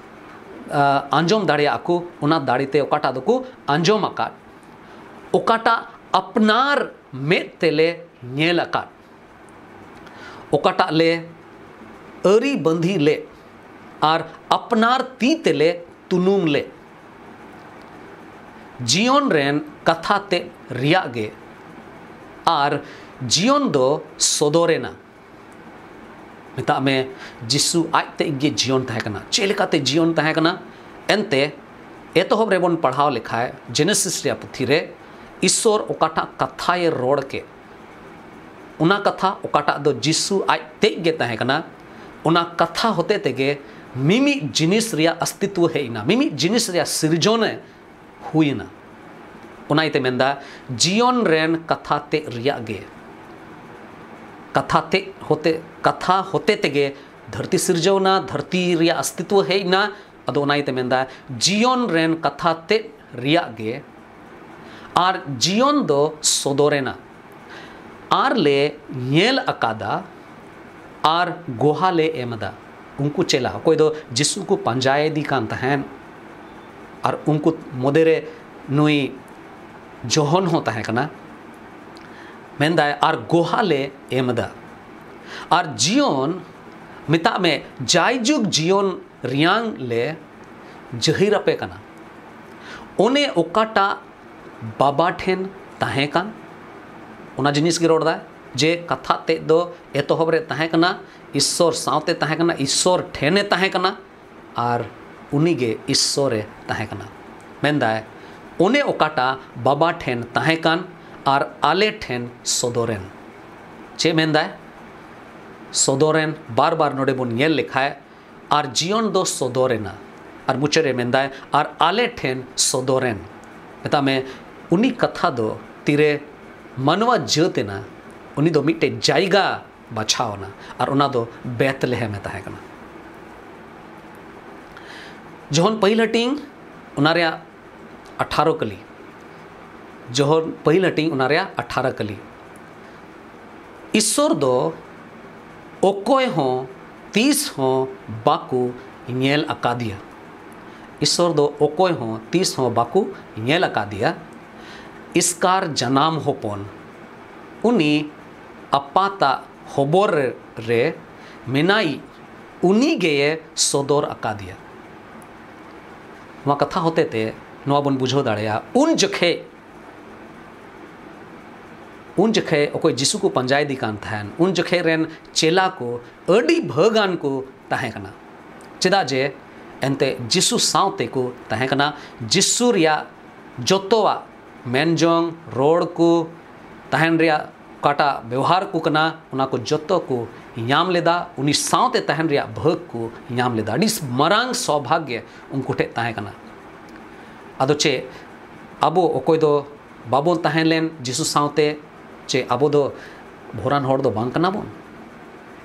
ᱟ, ᱟᱸᱡᱚᱢ ᱫᱟᱲᱮᱭᱟᱜᱼᱟ ᱠᱚ, ᱚᱱᱟ ᱫᱟᱲᱮ ᱛᱮ ᱚᱠᱟᱴᱟᱜ ᱫᱚᱠᱚ ᱟᱸᱡᱚᱢ ᱟᱠᱟᱫ, ᱚᱠᱟᱴᱟᱜ ᱟᱯᱱᱟᱨ ᱢᱮᱫ ᱛᱮᱞᱮ ᱧᱮᱞ ᱟᱠᱟᱫ, ᱚᱠᱟᱴᱟᱜ ᱞᱮ ᱟᱹᱨᱤ ᱵᱟᱸᱫᱷᱤ ᱞᱮᱫ ᱟᱨ ᱟᱯᱱᱟᱨ ᱛᱤ ᱛᱮᱞᱮ ᱛᱩᱱᱩᱢ ᱞᱮᱫ, ᱡᱤᱭᱚᱱ ᱨᱮᱱ ᱠᱟᱛᱷᱟ ᱛᱮᱫ ᱨᱮᱭᱟᱜ ᱜᱮ, ᱟᱨ ᱡᱤᱭᱚᱱ ᱫᱚ ᱥᱚᱫᱚᱨᱮᱱᱟ᱾ ᱢᱮᱛᱟᱜ ᱢᱮ, ᱡᱤᱥᱩ ᱟᱡ ᱛᱮᱫ ᱜᱮ ᱡᱤᱭᱚᱱ ᱛᱟᱦᱮᱸ ᱠᱟᱱᱟ᱾ ᱪᱮᱫ ᱞᱮᱠᱟᱛᱮ ᱡᱤᱭᱚᱱ ᱛᱟᱦᱮᱸ ᱠᱟᱱᱟ? ᱮᱱᱛᱮ, ᱮᱛᱚᱦᱚᱵ ᱨᱮᱵᱚᱱ ᱯᱟᱲᱦᱟᱣ ᱞᱮᱠᱷᱟᱡ, ᱡᱮᱱᱮᱥᱤᱥ ᱨᱮᱭᱟᱜ ᱯᱩᱛᱷᱤ ᱨᱮ, ᱤᱥᱥᱚᱨ ᱚᱠᱟᱴᱟᱜ ᱠᱟᱛᱷᱟᱭ ᱨᱚᱲ ᱠᱮᱫ, ᱚᱱᱟ ᱠᱟᱛᱷᱟ ᱚᱠᱟᱴᱟᱜ ᱫᱚ ᱡᱤᱥᱩ ᱟᱡ ᱛᱮᱫ ᱜᱮ ᱛᱟᱦᱮᱸ ᱠᱟᱱᱟ, ᱚᱱᱟ ᱠᱟᱛᱷᱟ ᱦᱚᱛᱮ ᱛᱮᱜᱮ ᱢᱤᱢᱤᱫ ᱡᱤᱱᱤᱥ ᱨᱮᱭᱟᱜ ᱚᱥᱛᱤᱛᱣᱚ ᱦᱮᱡ ᱮᱱᱟ, ᱢᱤᱢᱤᱫ ᱡᱤᱱᱤᱥ ᱨᱮᱭᱟᱜ ᱥᱤᱨᱡᱚᱱᱮ ᱦᱩᱭᱮᱱᱟ᱾ ᱚᱱᱟ ᱤᱭᱟᱹᱛᱮ ᱢᱮᱱᱫᱟ, ᱡᱤᱭᱚᱱ ᱨᱮᱱ ᱠᱟᱛᱷᱟ ᱛᱮᱫ ᱨᱮᱭᱟᱜ ᱜᱮ, ᱠᱟᱛᱷᱟ ᱛᱮᱫ ᱦᱚᱛᱮ, ᱠᱟᱛᱷᱟ ᱦᱚᱛᱮ ᱛᱮᱜᱮ ᱫᱷᱟᱹᱨᱛᱤ ᱥᱤᱨᱡᱟᱹᱣ ᱮᱱᱟ, ᱫᱷᱟᱹᱨᱛᱤ ᱨᱮᱭᱟᱜ ᱚᱥᱛᱤᱛᱣᱚ ᱦᱮᱡ ᱮᱱᱟ᱾ ᱟᱫᱚ ᱚᱱᱟ ᱤᱭᱟᱹᱛᱮ ᱢᱮᱱᱫᱟ, ᱡᱤᱭᱚᱱ ᱨᱮᱱ ᱠᱟᱛᱷᱟ ᱛᱮᱫ ᱨᱮᱭᱟᱜ ᱜᱮ, ᱟᱨ ᱡᱤᱭᱚᱱ ᱫᱚ ᱥᱚᱫᱚᱨᱮᱱᱟ, ᱟᱨ ᱞᱮ ᱧᱮᱞ ᱟᱠᱟᱫᱟ, ᱟᱨ ᱜᱚᱦᱟ ᱞᱮ ᱮᱢ ᱮᱫᱟ᱾ ᱩᱱᱠᱩ ᱪᱮᱞᱟ, ᱚᱠᱚᱭ ᱫᱚ ᱡᱤᱥᱩ ᱠᱚ ᱯᱟᱸᱡᱟᱭᱮᱫᱤ ᱠᱟᱱ ᱛᱟᱦᱮᱸᱱ, ᱟᱨ ᱩᱱᱠᱩ ᱢᱚᱫᱽᱫᱷᱮ ᱨᱮ ᱱᱩᱭ ᱡᱚᱦᱚᱱ ᱦᱚᱸ ᱛᱟᱦᱮᱸ ᱠᱟᱱᱟ, ᱢᱮᱱᱫᱟᱭ, "ᱟᱨ ᱜᱚᱦᱟ ᱞᱮ ᱮᱢ ᱮᱫᱟ, ᱟᱨ ᱡᱤᱭᱚᱱ, ᱢᱮᱛᱟᱜ ᱢᱮ, ᱡᱟᱭᱡᱩᱜᱽ ᱡᱤᱭᱚᱱ ᱨᱮᱭᱟᱝ ᱞᱮ ᱡᱟᱹᱦᱤᱨ ᱟᱯᱮ ᱠᱟᱱᱟ, ᱚᱱᱮ ᱚᱠᱟᱴᱟᱜ ᱵᱟᱵᱟ ᱴᱷᱮᱱ ᱛᱟᱦᱮᱸ ᱠᱟᱱ᱾" ᱚᱱᱟ ᱡᱤᱱᱤᱥ ᱜᱮ ᱨᱚᱲ ᱫᱟᱭ, ᱡᱮ ᱠᱟᱛᱷᱟ ᱛᱮᱫ ᱫᱚ ᱮᱛᱚᱦᱚᱵ ᱨᱮ ᱛᱟᱦᱮᱸ ᱠᱟᱱᱟ, ᱤᱥᱥᱚᱨ ᱥᱟᱶᱛᱮ ᱛᱟᱦᱮᱸ ᱠᱟᱱᱟ, ᱤᱥᱥᱚᱨ ᱴᱷᱮᱱᱮ ᱛᱟᱦᱮᱸ ᱠᱟᱱᱟ, ᱟᱨ ᱩᱱᱤ ᱜᱮ ᱤᱥᱥᱚᱨ ᱮ ᱛᱟᱦᱮᱸ ᱠᱟᱱᱟ᱾ ᱢᱮᱱᱫᱟᱭ, "ᱚᱱᱮ ᱚᱠᱟᱴᱟᱜ ᱵᱟᱵᱟ ᱴᱷᱮᱱ ᱛᱟᱦᱮᱸ ᱠᱟᱱ ᱟᱨ ᱟᱞᱮ ᱴᱷᱮᱱ ᱥᱚᱫᱚᱨᱮᱱ᱾" ᱪᱮᱫ ᱢᱮᱱᱫᱟᱭ? ᱥᱚᱫᱚᱨᱮᱱ, ᱵᱟᱨ ᱵᱟᱨ ᱱᱚᱰᱮ ᱵᱚᱱ ᱧᱮᱞ ᱞᱮᱠᱷᱟᱡ, "ᱟᱨ ᱡᱤᱭᱚᱱ ᱫᱚ ᱥᱚᱫᱚᱨᱮᱱᱟ", ᱟᱨ ᱢᱩᱪᱟᱹᱫ ᱨᱮ ᱢᱮᱱᱫᱟᱭ, "ᱟᱨ ᱟᱞᱮ ᱴᱷᱮᱱ ᱥᱚᱫᱚᱨᱮᱱ᱾" ᱢᱮᱛᱟᱜ ᱢᱮ, ᱩᱱᱤ ᱠᱟᱛᱷᱟ ᱫᱚ ᱛᱤᱨᱮ ᱢᱟᱱᱣᱟ ᱡᱟᱹᱛ ᱮᱱᱟ, ᱩᱱᱤ ᱫᱚ ᱢᱤᱫᱴᱮᱡ ᱡᱟᱭᱜᱟ ᱵᱟᱪᱷᱟᱣ ᱮᱱᱟ, ᱟᱨ ᱚᱱᱟ ᱫᱚ ᱵᱮᱛᱞᱮᱦᱮᱢ ᱮ ᱛᱟᱦᱮᱸ ᱠᱟᱱᱟ᱾ ᱡᱚᱦᱚᱱ ᱯᱟᱹᱦᱤᱞ ᱦᱟᱹᱴᱤᱧ, ᱚᱱᱟ ᱨᱮᱭᱟᱜ ᱟᱴᱷᱟᱨᱚ ᱠᱟᱹᱞᱤ᱾ ᱡᱚᱦᱚᱱ ᱯᱟᱹᱦᱤᱞ ᱦᱟᱹᱴᱤᱧ, ᱚᱱᱟ ᱨᱮᱭᱟᱜ ᱟᱴᱷᱟᱨᱚ ᱠᱟᱹᱞᱤ᱾ ᱤᱥᱥᱚᱨ ᱫᱚ ᱚᱠᱚᱭ ᱦᱚᱸ ᱛᱤᱥ ᱦᱚᱸ ᱵᱟᱠᱚ ᱧᱮᱞ ᱟᱠᱟᱫᱮᱭᱟ᱾ ᱤᱥᱥᱚᱨ ᱫᱚ ᱚᱠᱚᱭ ᱦᱚᱸ ᱛᱤᱥ ᱦᱚᱸ ᱵᱟᱠᱚ ᱧᱮᱞ ᱟᱠᱟᱫᱮᱭᱟ᱾ ᱮᱥᱠᱟᱨ ᱡᱟᱱᱟᱢ ᱦᱚᱯᱚᱱ, ᱩᱱᱤ ᱟᱯᱟᱛᱟᱜ ᱦᱚᱵᱚᱨ ᱨᱮ ᱢᱮᱱᱟᱭᱤᱡ, ᱩᱱᱤ ᱜᱮᱭᱮ ᱥᱚᱫᱚᱨ ᱟᱠᱟᱫᱮᱭᱟ᱾ ᱱᱚᱣᱟ ᱠᱟᱛᱷᱟ ᱦᱚᱛᱮ ᱛᱮ ᱱᱚᱣᱟ ᱵᱚᱱ ᱵᱩᱡᱷᱟᱹᱣ ᱫᱟᱲᱮᱭᱟᱜᱼᱟ, ᱩᱱ ᱡᱚᱠᱷᱮᱡ, ᱩᱱ ᱡᱚᱠᱷᱮᱡ ᱚᱠᱚᱭ ᱡᱤᱥᱩ ᱠᱚ ᱯᱟᱸᱡᱟᱭᱮᱫᱮ ᱠᱟᱱ ᱛᱟᱦᱮᱱ, ᱩᱱ ᱡᱚᱠᱷᱮᱡ ᱨᱮᱱ ᱪᱮᱞᱟ ᱠᱚ ᱟᱹᱰᱤ ᱵᱷᱟᱹᱜᱟᱱ ᱠᱚ ᱛᱟᱦᱮᱸ ᱠᱟᱱᱟ᱾ ᱪᱮᱫᱟᱜ ᱡᱮ ᱮᱱᱛᱮ ᱡᱤᱥᱩ ᱥᱟᱶᱛᱮ ᱠᱚ ᱛᱟᱦᱮᱸ ᱠᱟᱱᱟ᱾ ᱡᱤᱥᱩ ᱨᱮᱭᱟᱜ ᱡᱚᱛᱚᱣᱟᱜ ᱢᱮᱱ ᱡᱚᱝ, ᱨᱚᱲ ᱠᱚ, ᱛᱟᱦᱮᱱ ᱨᱮᱭᱟᱜ ᱚᱠᱟᱴᱟᱜ ᱵᱮᱣᱦᱟᱨ ᱠᱚ ᱠᱟᱱᱟ, ᱚᱱᱟ ᱠᱚ ᱡᱚᱛᱚ ᱠᱚ ᱧᱟᱢ ᱞᱮᱫᱟ᱾ ᱩᱱᱤ ᱥᱟᱶᱛᱮ ᱛᱟᱦᱮᱱ ᱨᱮᱭᱟᱜ ᱵᱷᱟᱹᱜᱽ ᱠᱚ ᱧᱟᱢ ᱞᱮᱫᱟ᱾ ᱟᱹᱰᱤ ᱢᱟᱨᱟᱝ ᱥᱚᱵᱷᱟᱜᱭᱚ ᱩᱱᱠᱩ ᱴᱷᱮᱱ ᱛᱟᱦᱮᱸ ᱠᱟᱱᱟ᱾ ᱟᱫᱚ ᱪᱮᱫ, ᱟᱵᱚ ᱚᱠᱚᱭ ᱫᱚ ᱵᱟᱵᱚᱱ ᱛᱟᱦᱮᱸ ᱞᱮᱱ ᱡᱤᱥᱩ ᱥᱟᱶᱛᱮ, ᱪᱮᱫ ᱟᱵᱚ ᱫᱚ ᱵᱷᱚᱨᱟᱱ ᱦᱚᱲ ᱫᱚ ᱵᱟᱝ ᱠᱟᱱᱟ ᱵᱚᱱ?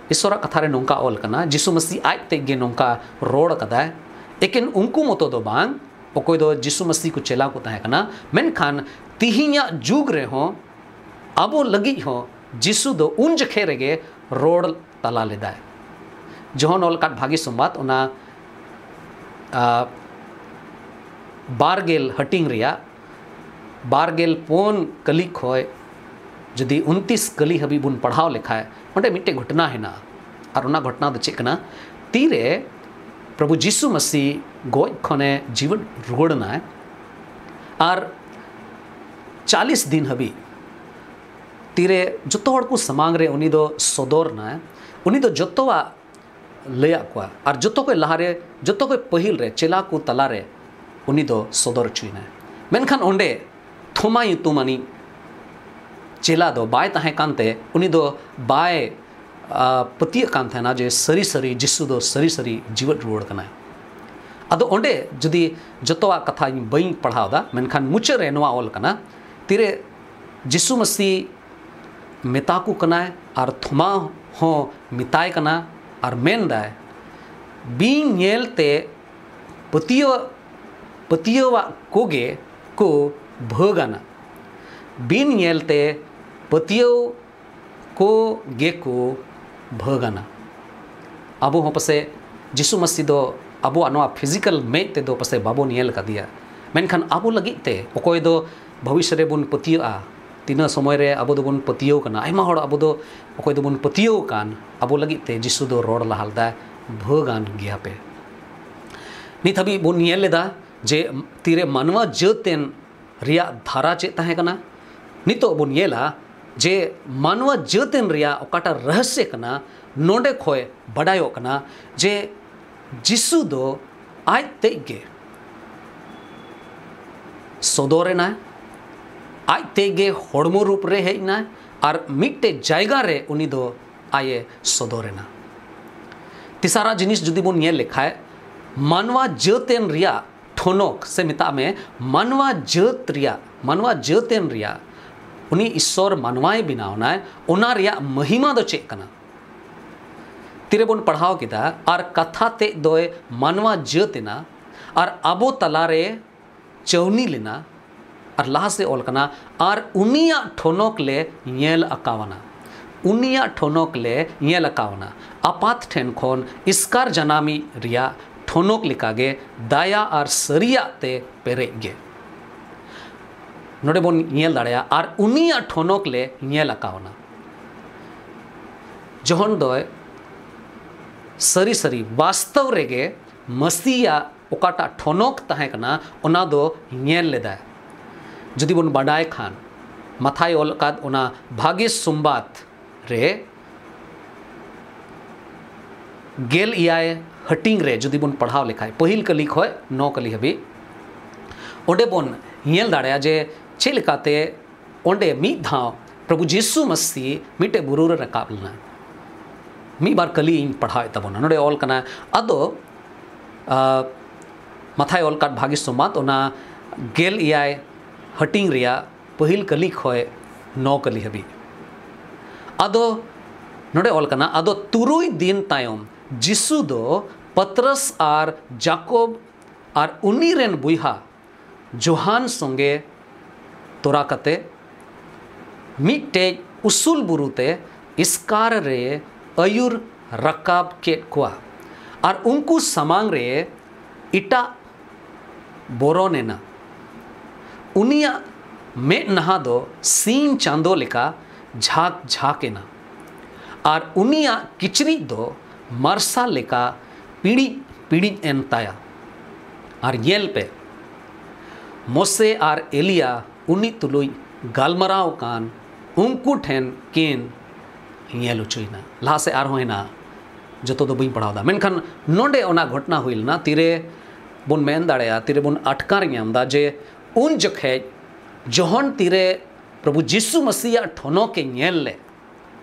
ᱤᱥᱚᱨᱟᱜ ᱠᱟᱛᱷᱟ ᱨᱮ ᱱᱚᱝᱠᱟ ᱚᱞ ᱠᱟᱱᱟ, ᱡᱤᱥᱩ ᱢᱟᱹᱥᱤ ᱟᱡ ᱛᱮᱡ ᱜᱮ ᱱᱚᱝᱠᱟ ᱨᱚᱲ ᱠᱟᱫᱟᱭ, ᱮᱠᱮᱱ ᱩᱱᱠᱩ ᱢᱚᱛᱚ ᱫᱚ ᱵᱟᱝ, ᱚᱠᱚᱭ ᱫᱚ ᱡᱤᱥᱩ ᱢᱟᱹᱥᱤ ᱠᱚ ᱪᱮᱞᱟ ᱠᱚ ᱛᱟᱦᱮᱸ ᱠᱟᱱᱟ, ᱢᱮᱱᱠᱷᱟᱱ ᱛᱤᱦᱤᱧᱟᱜ ᱡᱩᱜᱽ ᱨᱮᱦᱚᱸ ᱟᱵᱚ ᱞᱟᱹᱜᱤᱫ ᱦᱚᱸ ᱡᱤᱥᱩ ᱫᱚ ᱩᱱ ᱡᱚᱠᱷᱮᱡ ᱨᱮᱜᱮ ᱨᱚᱲ ᱛᱟᱞᱟ ᱞᱮᱫᱟᱭ᱾ ᱡᱚᱦᱚᱱ ᱚᱞ ᱟᱠᱟᱫ ᱵᱷᱟᱹᱜᱤ ᱥᱚᱢᱵᱟᱫ, ᱚᱱᱟ, ᱟ, ᱵᱟᱨ ᱜᱮᱞ ᱦᱟᱹᱴᱤᱧ ᱨᱮᱭᱟᱜ ᱵᱟᱨ ᱜᱮᱞ ᱯᱩᱱ ᱠᱟᱹᱞᱤ ᱠᱷᱚᱱ ᱡᱩᱫᱤ ᱩᱱᱛᱤᱥ ᱠᱟᱹᱞᱤ ᱦᱟᱹᱵᱤᱡ ᱵᱚᱱ ᱯᱟᱲᱦᱟᱣ ᱞᱮᱠᱷᱟᱡ, ᱚᱸᱰᱮ ᱢᱤᱫᱴᱮᱡ ᱜᱷᱚᱴᱚᱱᱟ ᱦᱮᱱᱟᱜᱼᱟ᱾ ᱟᱨ ᱚᱱᱟ ᱜᱷᱚᱴᱚᱱᱟ ᱫᱚ ᱪᱮᱫ ᱠᱟᱱᱟ? ᱛᱤᱨᱮ ᱯᱨᱚᱵᱷᱩ ᱡᱤᱥᱩ ᱢᱟᱹᱥᱤ ᱜᱚᱡ ᱠᱷᱚᱱᱮ ᱡᱤᱣᱮᱫ ᱨᱩᱣᱟᱹᱲ ᱮᱱᱟᱭ, ᱟᱨ ᱪᱟᱞᱤᱥ ᱫᱤᱱ ᱦᱟᱹᱵᱤᱡ ᱛᱤᱨᱮ ᱡᱚᱛᱚ ᱦᱚᱲ ᱠᱚ ᱥᱟᱢᱟᱝ ᱨᱮ ᱩᱱᱤ ᱫᱚ ᱥᱚᱫᱚᱨ ᱮᱱᱟᱭ, ᱩᱱᱤ ᱫᱚ ᱡᱚᱛᱚᱣᱟᱜ ᱞᱟᱹᱭᱟᱫ ᱠᱚᱣᱟ᱾ ᱟᱨ ᱡᱚᱛᱚ ᱠᱷᱚᱱ ᱞᱟᱦᱟᱨᱮ, ᱡᱚᱛᱚ ᱠᱷᱚᱱ ᱯᱟᱹᱦᱤᱞ ᱨᱮ ᱪᱮᱞᱟ ᱠᱚ ᱛᱟᱞᱟᱨᱮ ᱩᱱᱤ ᱫᱚ ᱥᱚᱫᱚᱨ ᱦᱚᱪᱚᱭᱮᱱᱟᱭ᱾ ᱢᱮᱱᱠᱷᱟᱱ ᱚᱸᱰᱮ ᱛᱷᱚᱢᱟ ᱧᱩᱛᱩᱢᱟᱱᱤᱡ ᱪᱮᱞᱟ ᱫᱚ ᱵᱟᱭ ᱛᱟᱦᱮᱸ ᱠᱟᱱᱛᱮ, ᱩᱱᱤ ᱫᱚ ᱵᱟᱭ, ᱟ, ᱯᱟᱹᱛᱭᱟᱹᱜ ᱠᱟᱱ ᱛᱟᱦᱮᱱᱟ ᱡᱮ ᱥᱟᱹᱨᱤ ᱥᱟᱹᱨᱤ ᱡᱤᱥᱩ ᱫᱚ ᱥᱟᱹᱨᱤ ᱥᱟᱹᱨᱤ ᱡᱤᱣᱮᱫ ᱨᱩᱣᱟᱹᱲ ᱠᱟᱱᱟᱭ᱾ ᱟᱫᱚ ᱚᱸᱰᱮ ᱡᱩᱫᱤ ᱡᱚᱛᱚᱣᱟᱜ ᱠᱟᱛᱷᱟᱧ ᱵᱟᱹᱧ ᱯᱟᱲᱦᱟᱣ ᱮᱫᱟ, ᱢᱮᱱᱠᱷᱟᱱ ᱢᱩᱪᱟᱹᱫ ᱨᱮ ᱱᱚᱣᱟ ᱚᱞ ᱠᱟᱱᱟ, ᱛᱤᱨᱮ ᱡᱤᱥᱩ ᱢᱟᱹᱥᱤ ᱢᱮᱛᱟ ᱠᱚ ᱠᱟᱱᱟᱭ ᱟᱨ ᱛᱷᱚᱢᱟ ᱦᱚᱸ ᱢᱮᱛᱟᱭ ᱠᱟᱱᱟ ᱟᱨ ᱢᱮᱱᱫᱟᱭ, "ᱵᱤᱧ ᱧᱮᱞ ᱛᱮ ᱯᱟᱹᱛᱭᱟᱹᱣ, ᱯᱟᱹᱛᱭᱟᱹᱣᱟᱜ ᱠᱚᱜᱮ ᱠᱚ ᱵᱷᱟᱹᱜᱟᱱᱟ, ᱵᱤᱱ ᱧᱮᱞᱛᱮ ᱯᱟᱹᱛᱭᱟᱹᱣ ᱠᱚ ᱜᱮᱠᱚ ᱵᱷᱟᱹᱜᱟᱱᱟ᱾" ᱟᱵᱚ ᱦᱚᱸ ᱯᱟᱥᱮ ᱡᱤᱥᱩ ᱢᱟᱹᱥᱤ ᱫᱚ ᱟᱵᱚᱣᱟᱜ ᱱᱚᱣᱟ ᱯᱷᱤᱡᱤᱠᱟᱞ ᱢᱮᱫ ᱛᱮᱫᱚ ᱯᱟᱥᱮ ᱵᱟᱵᱚ ᱧᱮᱞ ᱟᱠᱟᱫᱮᱭᱟ, ᱢᱮᱱᱠᱷᱟᱱ ᱟᱵᱚ ᱞᱟᱹᱜᱤᱫ ᱛᱮ ᱚᱠᱚᱭ ᱫᱚ ᱵᱷᱚᱵᱤᱥᱥᱚ ᱨᱮᱵᱚᱱ ᱯᱟᱹᱛᱭᱟᱹᱜᱼᱟ, ᱛᱤᱱᱟᱹᱜ ᱥᱚᱢᱚᱭ ᱨᱮ ᱟᱵᱚ ᱫᱚᱵᱚᱱ ᱯᱟᱹᱛᱭᱟᱹᱣ ᱠᱟᱱᱟ, ᱟᱭᱢᱟ ᱦᱚᱲ ᱟᱵᱚ ᱫᱚ ᱚᱠᱚᱭ ᱫᱚᱵᱚᱱ ᱯᱟᱹᱛᱭᱟᱹᱣ ᱠᱟᱱ, ᱟᱵᱚ ᱞᱟᱹᱜᱤᱫ ᱛᱮ ᱡᱤᱥᱩ ᱫᱚ ᱨᱚᱲ ᱞᱟᱦᱟ ᱞᱮᱫᱟᱭ, "ᱵᱷᱟᱹᱜᱟᱱ ᱜᱮᱭᱟᱯᱮ᱾" ᱱᱤᱛ ᱦᱟᱹᱵᱤᱡ ᱵᱚᱱ ᱧᱮᱞ ᱞᱮᱫᱟ ᱡᱮ ᱛᱤᱨᱮ ᱢᱟᱱᱣᱟ ᱡᱟᱹᱛ ᱮᱱ ᱨᱮᱭᱟᱜ ᱫᱷᱟᱨᱟ ᱪᱮᱫ ᱛᱟᱦᱮᱸ ᱠᱟᱱᱟ᱾ ᱱᱤᱛᱚᱜ ᱵᱚᱱ ᱧᱮᱞᱟ ᱡᱮ ᱢᱟᱱᱣᱟ ᱡᱟᱹᱛ ᱮᱱ ᱨᱮᱭᱟᱜ ᱚᱠᱟᱴᱟᱜ ᱨᱚᱦᱚᱥᱭᱚ ᱠᱟᱱᱟ, ᱱᱚᱰᱮ ᱠᱷᱚᱱ ᱵᱟᱰᱟᱭᱚᱜ ᱠᱟᱱᱟ ᱡᱮ ᱡᱤᱥᱩ ᱫᱚ ᱟᱡ ᱛᱮᱡ ᱜᱮ ᱥᱚᱫᱚᱨ ᱮᱱᱟᱭ, ᱟᱡ ᱛᱮᱡ ᱜᱮ ᱦᱚᱲᱢᱚ ᱨᱩᱯ ᱨᱮ ᱦᱮᱡ ᱮᱱᱟᱭ ᱟᱨ ᱢᱤᱫᱴᱮᱡ ᱡᱟᱭᱜᱟ ᱨᱮ ᱩᱱᱤ ᱫᱚ ᱟᱡ ᱮ ᱥᱚᱫᱚᱨ ᱮᱱᱟ᱾ ᱛᱮᱥᱟᱨᱟᱜ ᱡᱤᱱᱤᱥ ᱡᱩᱫᱤ ᱵᱚᱱ ᱧᱮᱞ ᱞᱮᱠᱷᱟᱡ, ᱢᱟᱱᱣᱟ ᱡᱟᱹᱛ ᱮᱱ ᱨᱮᱭᱟᱜ ᱴᱷᱚᱱᱚᱠ, ᱥᱮ ᱢᱮᱛᱟᱜ ᱢᱮ ᱢᱟᱱᱣᱟ ᱡᱟᱹᱛ ᱨᱮᱭᱟᱜ, ᱢᱟᱱᱣᱟ ᱡᱟᱹᱛ ᱮᱱ ᱨᱮᱭᱟᱜ, ᱩᱱᱤ ᱤᱥᱥᱚᱨ ᱢᱟᱱᱣᱟᱭ ᱵᱮᱱᱟᱣ ᱮᱱᱟᱭ, ᱚᱱᱟ ᱨᱮᱭᱟᱜ ᱢᱚᱦᱤᱢᱟ ᱫᱚ ᱪᱮᱫ ᱠᱟᱱᱟ? ᱛᱤᱨᱮᱵᱚᱱ ᱯᱟᱲᱦᱟᱣ ᱠᱮᱫᱟ, "ᱟᱨ ᱠᱟᱛᱷᱟ ᱛᱮᱫ ᱫᱚᱭ ᱢᱟᱱᱣᱟ ᱡᱟᱹᱛ ᱮᱱᱟ, ᱟᱨ ᱟᱵᱚ ᱛᱟᱞᱟᱨᱮ ᱪᱟᱹᱣᱱᱤ ᱞᱮᱱᱟ, ᱟᱨ ᱞᱟᱦᱟ ᱥᱮᱫ ᱚᱞ ᱠᱟᱱᱟ, ᱟᱨ ᱩᱱᱤᱭᱟᱜ ᱴᱷᱚᱱᱚᱠ ᱞᱮ ᱧᱮᱞ ᱟᱠᱟᱣᱱᱟ᱾ ᱩᱱᱤᱭᱟᱜ ᱴᱷᱚᱱᱚᱠ ᱞᱮ ᱧᱮᱞ ᱟᱠᱟᱣᱱᱟ᱾ ᱟᱯᱟᱛ ᱴᱷᱮᱱ ᱠᱷᱚᱱ ᱤᱥᱠᱟᱨ ᱡᱟᱱᱟᱢᱤᱡ ᱨᱮᱭᱟᱜ ᱴᱷᱚᱱᱚᱠ ᱞᱮᱠᱟᱜᱮ ᱫᱟᱭᱟ ᱟᱨ ᱥᱟᱹᱨᱤᱭᱟᱜ ᱛᱮ ᱯᱮᱨᱮᱡ ᱜᱮ᱾ ᱱᱚᱰᱮ ᱵᱚᱱ ᱧᱮᱞ ᱫᱟᱲᱮᱭᱟᱜᱼᱟ, ᱟᱨ ᱩᱱᱤᱭᱟᱜ ᱴᱷᱚᱱᱚᱠ ᱞᱮ ᱧᱮᱞ ᱟᱠᱟᱣᱱᱟ᱾ ᱡᱚᱦᱚᱱ ᱫᱚᱭ ᱥᱟᱹᱨᱤ ᱥᱟᱹᱨᱤ ᱵᱟᱥᱛᱚᱵ ᱨᱮᱜᱮ ᱢᱟᱹᱥᱤᱭᱟᱜ ᱚᱠᱟᱴᱟᱜ ᱴᱷᱚᱱᱚᱠ ᱛᱟᱦᱮᱸ ᱠᱟᱱᱟ, ᱚᱱᱟ ᱫᱚ ᱧᱮᱞ ᱞᱮᱫᱟᱭ᱾ ᱡᱩᱫᱤ ᱵᱚᱱ ᱵᱟᱰᱟᱭ ᱠᱷᱟᱱ, ᱢᱟᱛᱷᱟᱭ ᱚᱞ ᱟᱠᱟᱫ ᱚᱱᱟ ᱵᱷᱟᱜᱮ ᱥᱚᱢᱵᱟᱫ ᱨᱮ ᱜᱮᱞ ᱮᱭᱟᱭ ᱦᱟᱹᱴᱤᱧ ᱨᱮ ᱡᱩᱫᱤ ᱵᱚᱱ ᱯᱟᱲᱦᱟᱣ ᱞᱮᱠᱷᱟᱡ, ᱯᱟᱹᱦᱤᱞ ᱠᱟᱹᱞᱤ ᱠᱷᱚᱱ ᱱᱚ ᱠᱟᱹᱞᱤ ᱦᱟᱹᱵᱤᱡ, ᱚᱸᱰᱮ ᱵᱚᱱ ᱧᱮᱞ ᱫᱟᱲᱮᱭᱟᱜᱼᱟ ᱡᱮ ᱪᱮᱫ ᱞᱮᱠᱟᱛᱮ ᱚᱸᱰᱮ ᱢᱤᱫ ᱫᱷᱟᱣ ᱯᱨᱚᱵᱷᱩ ᱡᱤᱥᱩ ᱢᱟᱹᱥᱤ ᱢᱤᱫᱴᱮᱡ ᱵᱩᱨᱩ ᱨᱮ ᱨᱟᱠᱟᱵ ᱞᱮᱱᱟ᱾ ᱢᱤᱫ ᱵᱟᱨ ᱠᱟᱹᱞᱤ ᱤᱧ ᱯᱟᱲᱦᱟᱣᱮᱫ ᱛᱟᱵᱚᱱᱟ᱾ ᱱᱚᱰᱮ ᱚᱞ ᱠᱟᱱᱟ, ᱟᱫᱚ, ᱟ, ᱢᱟᱛᱷᱟᱭ ᱚᱞ ᱠᱟᱫ ᱵᱷᱟᱹᱜᱤ ᱥᱚᱢᱵᱟᱫ, ᱚᱱᱟ ᱜᱮᱞ ᱮᱭᱟᱭ ᱦᱟᱹᱴᱤᱧ ᱨᱮᱭᱟᱜ ᱯᱟᱹᱦᱤᱞ ᱠᱟᱹᱞᱤ ᱠᱷᱚᱱ ᱱᱚ ᱠᱟᱹᱞᱤ ᱦᱟᱹᱵᱤᱡ᱾ ᱟᱫᱚ ᱱᱚᱰᱮ ᱚᱞ ᱠᱟᱱᱟ, ᱟᱫᱚ ᱛᱩᱨᱩᱭ ᱫᱤᱱ ᱛᱟᱭᱚᱢ ᱡᱤᱥᱩ ᱫᱚ ᱯᱟᱛᱨᱟᱥ ᱟᱨ ᱡᱟᱠᱚᱵ ᱟᱨ ᱩᱱᱤ ᱨᱮᱱ ᱵᱚᱭᱦᱟ ᱡᱳᱦᱟᱱ ᱥᱚᱸᱜᱮ ᱛᱚᱨᱟ ᱠᱟᱛᱮ ᱢᱤᱫᱴᱮᱡ ᱩᱥᱩᱞ ᱵᱩᱨᱩ ᱛᱮ ᱮᱥᱠᱟᱨ ᱨᱮ ᱟᱹᱭᱩᱨ ᱨᱟᱠᱟᱵ ᱠᱮᱫ ᱠᱚᱣᱟ᱾ ᱟᱨ ᱩᱱᱠᱩ ᱥᱟᱢᱟᱝ ᱨᱮ ᱮᱴᱟᱜ ᱵᱚᱨᱚᱱ ᱮᱱᱟ᱾ ᱩᱱᱤᱭᱟᱜ ᱢᱮᱫ ᱱᱟᱦᱟ ᱫᱚ ᱥᱤᱧ ᱪᱟᱸᱫᱚ ᱞᱮᱠᱟ ᱡᱷᱟᱠ ᱡᱷᱟᱠ ᱮᱱᱟ, ᱟᱨ ᱩᱱᱤᱭᱟᱜ ᱠᱤᱪᱨᱤᱡ ᱫᱚ ᱢᱟᱨᱥᱟᱞ ᱞᱮᱠᱟ ᱯᱤᱲᱤᱡ ᱯᱤᱲᱤᱡ ᱮᱱ ᱛᱟᱭᱟ᱾ ᱟᱨ ᱧᱮᱞ ᱯᱮ, ᱢᱳᱥᱮ ᱟᱨ ᱮᱞᱤᱭᱟ ᱩᱱᱤ ᱛᱩᱞᱩᱡ ᱜᱟᱞᱢᱟᱨᱟᱣ ᱠᱟᱱ ᱩᱱᱠᱩ ᱴᱷᱮᱱ ᱠᱤᱱ ᱧᱮᱞ ᱦᱚᱪᱚᱭᱮᱱᱟ᱾ ᱞᱟᱦᱟ ᱥᱮᱫ ᱟᱨᱦᱚᱸ ᱦᱮᱱᱟᱜᱼᱟ, ᱡᱚᱛᱚ ᱫᱚ ᱵᱟᱹᱧ ᱯᱟᱲᱦᱟᱣ ᱮᱫᱟ, ᱢᱮᱱᱠᱷᱟᱱ ᱱᱚᱰᱮ ᱚᱱᱟ ᱜᱷᱚᱴᱚᱱᱟ ᱦᱩᱭ ᱞᱮᱱᱟ᱾ ᱛᱤᱨᱮ ᱵᱚᱱ ᱢᱮᱱ ᱫᱟᱲᱮᱭᱟᱜᱼᱟ, ᱛᱤᱨᱮ ᱵᱚᱱ ᱟᱴᱠᱟᱨ ᱧᱟᱢ ᱮᱫᱟ ᱡᱮ ᱩᱱ ᱡᱚᱠᱷᱮᱡ ᱡᱚᱦᱚᱱ ᱛᱤᱨᱮ ᱯᱨᱚᱵᱷᱩ ᱡᱤᱥᱩ ᱢᱟᱹᱥᱤᱭᱟᱜ ᱴᱷᱚᱱᱚᱠ ᱮ ᱧᱮᱞ ᱞᱮᱫ,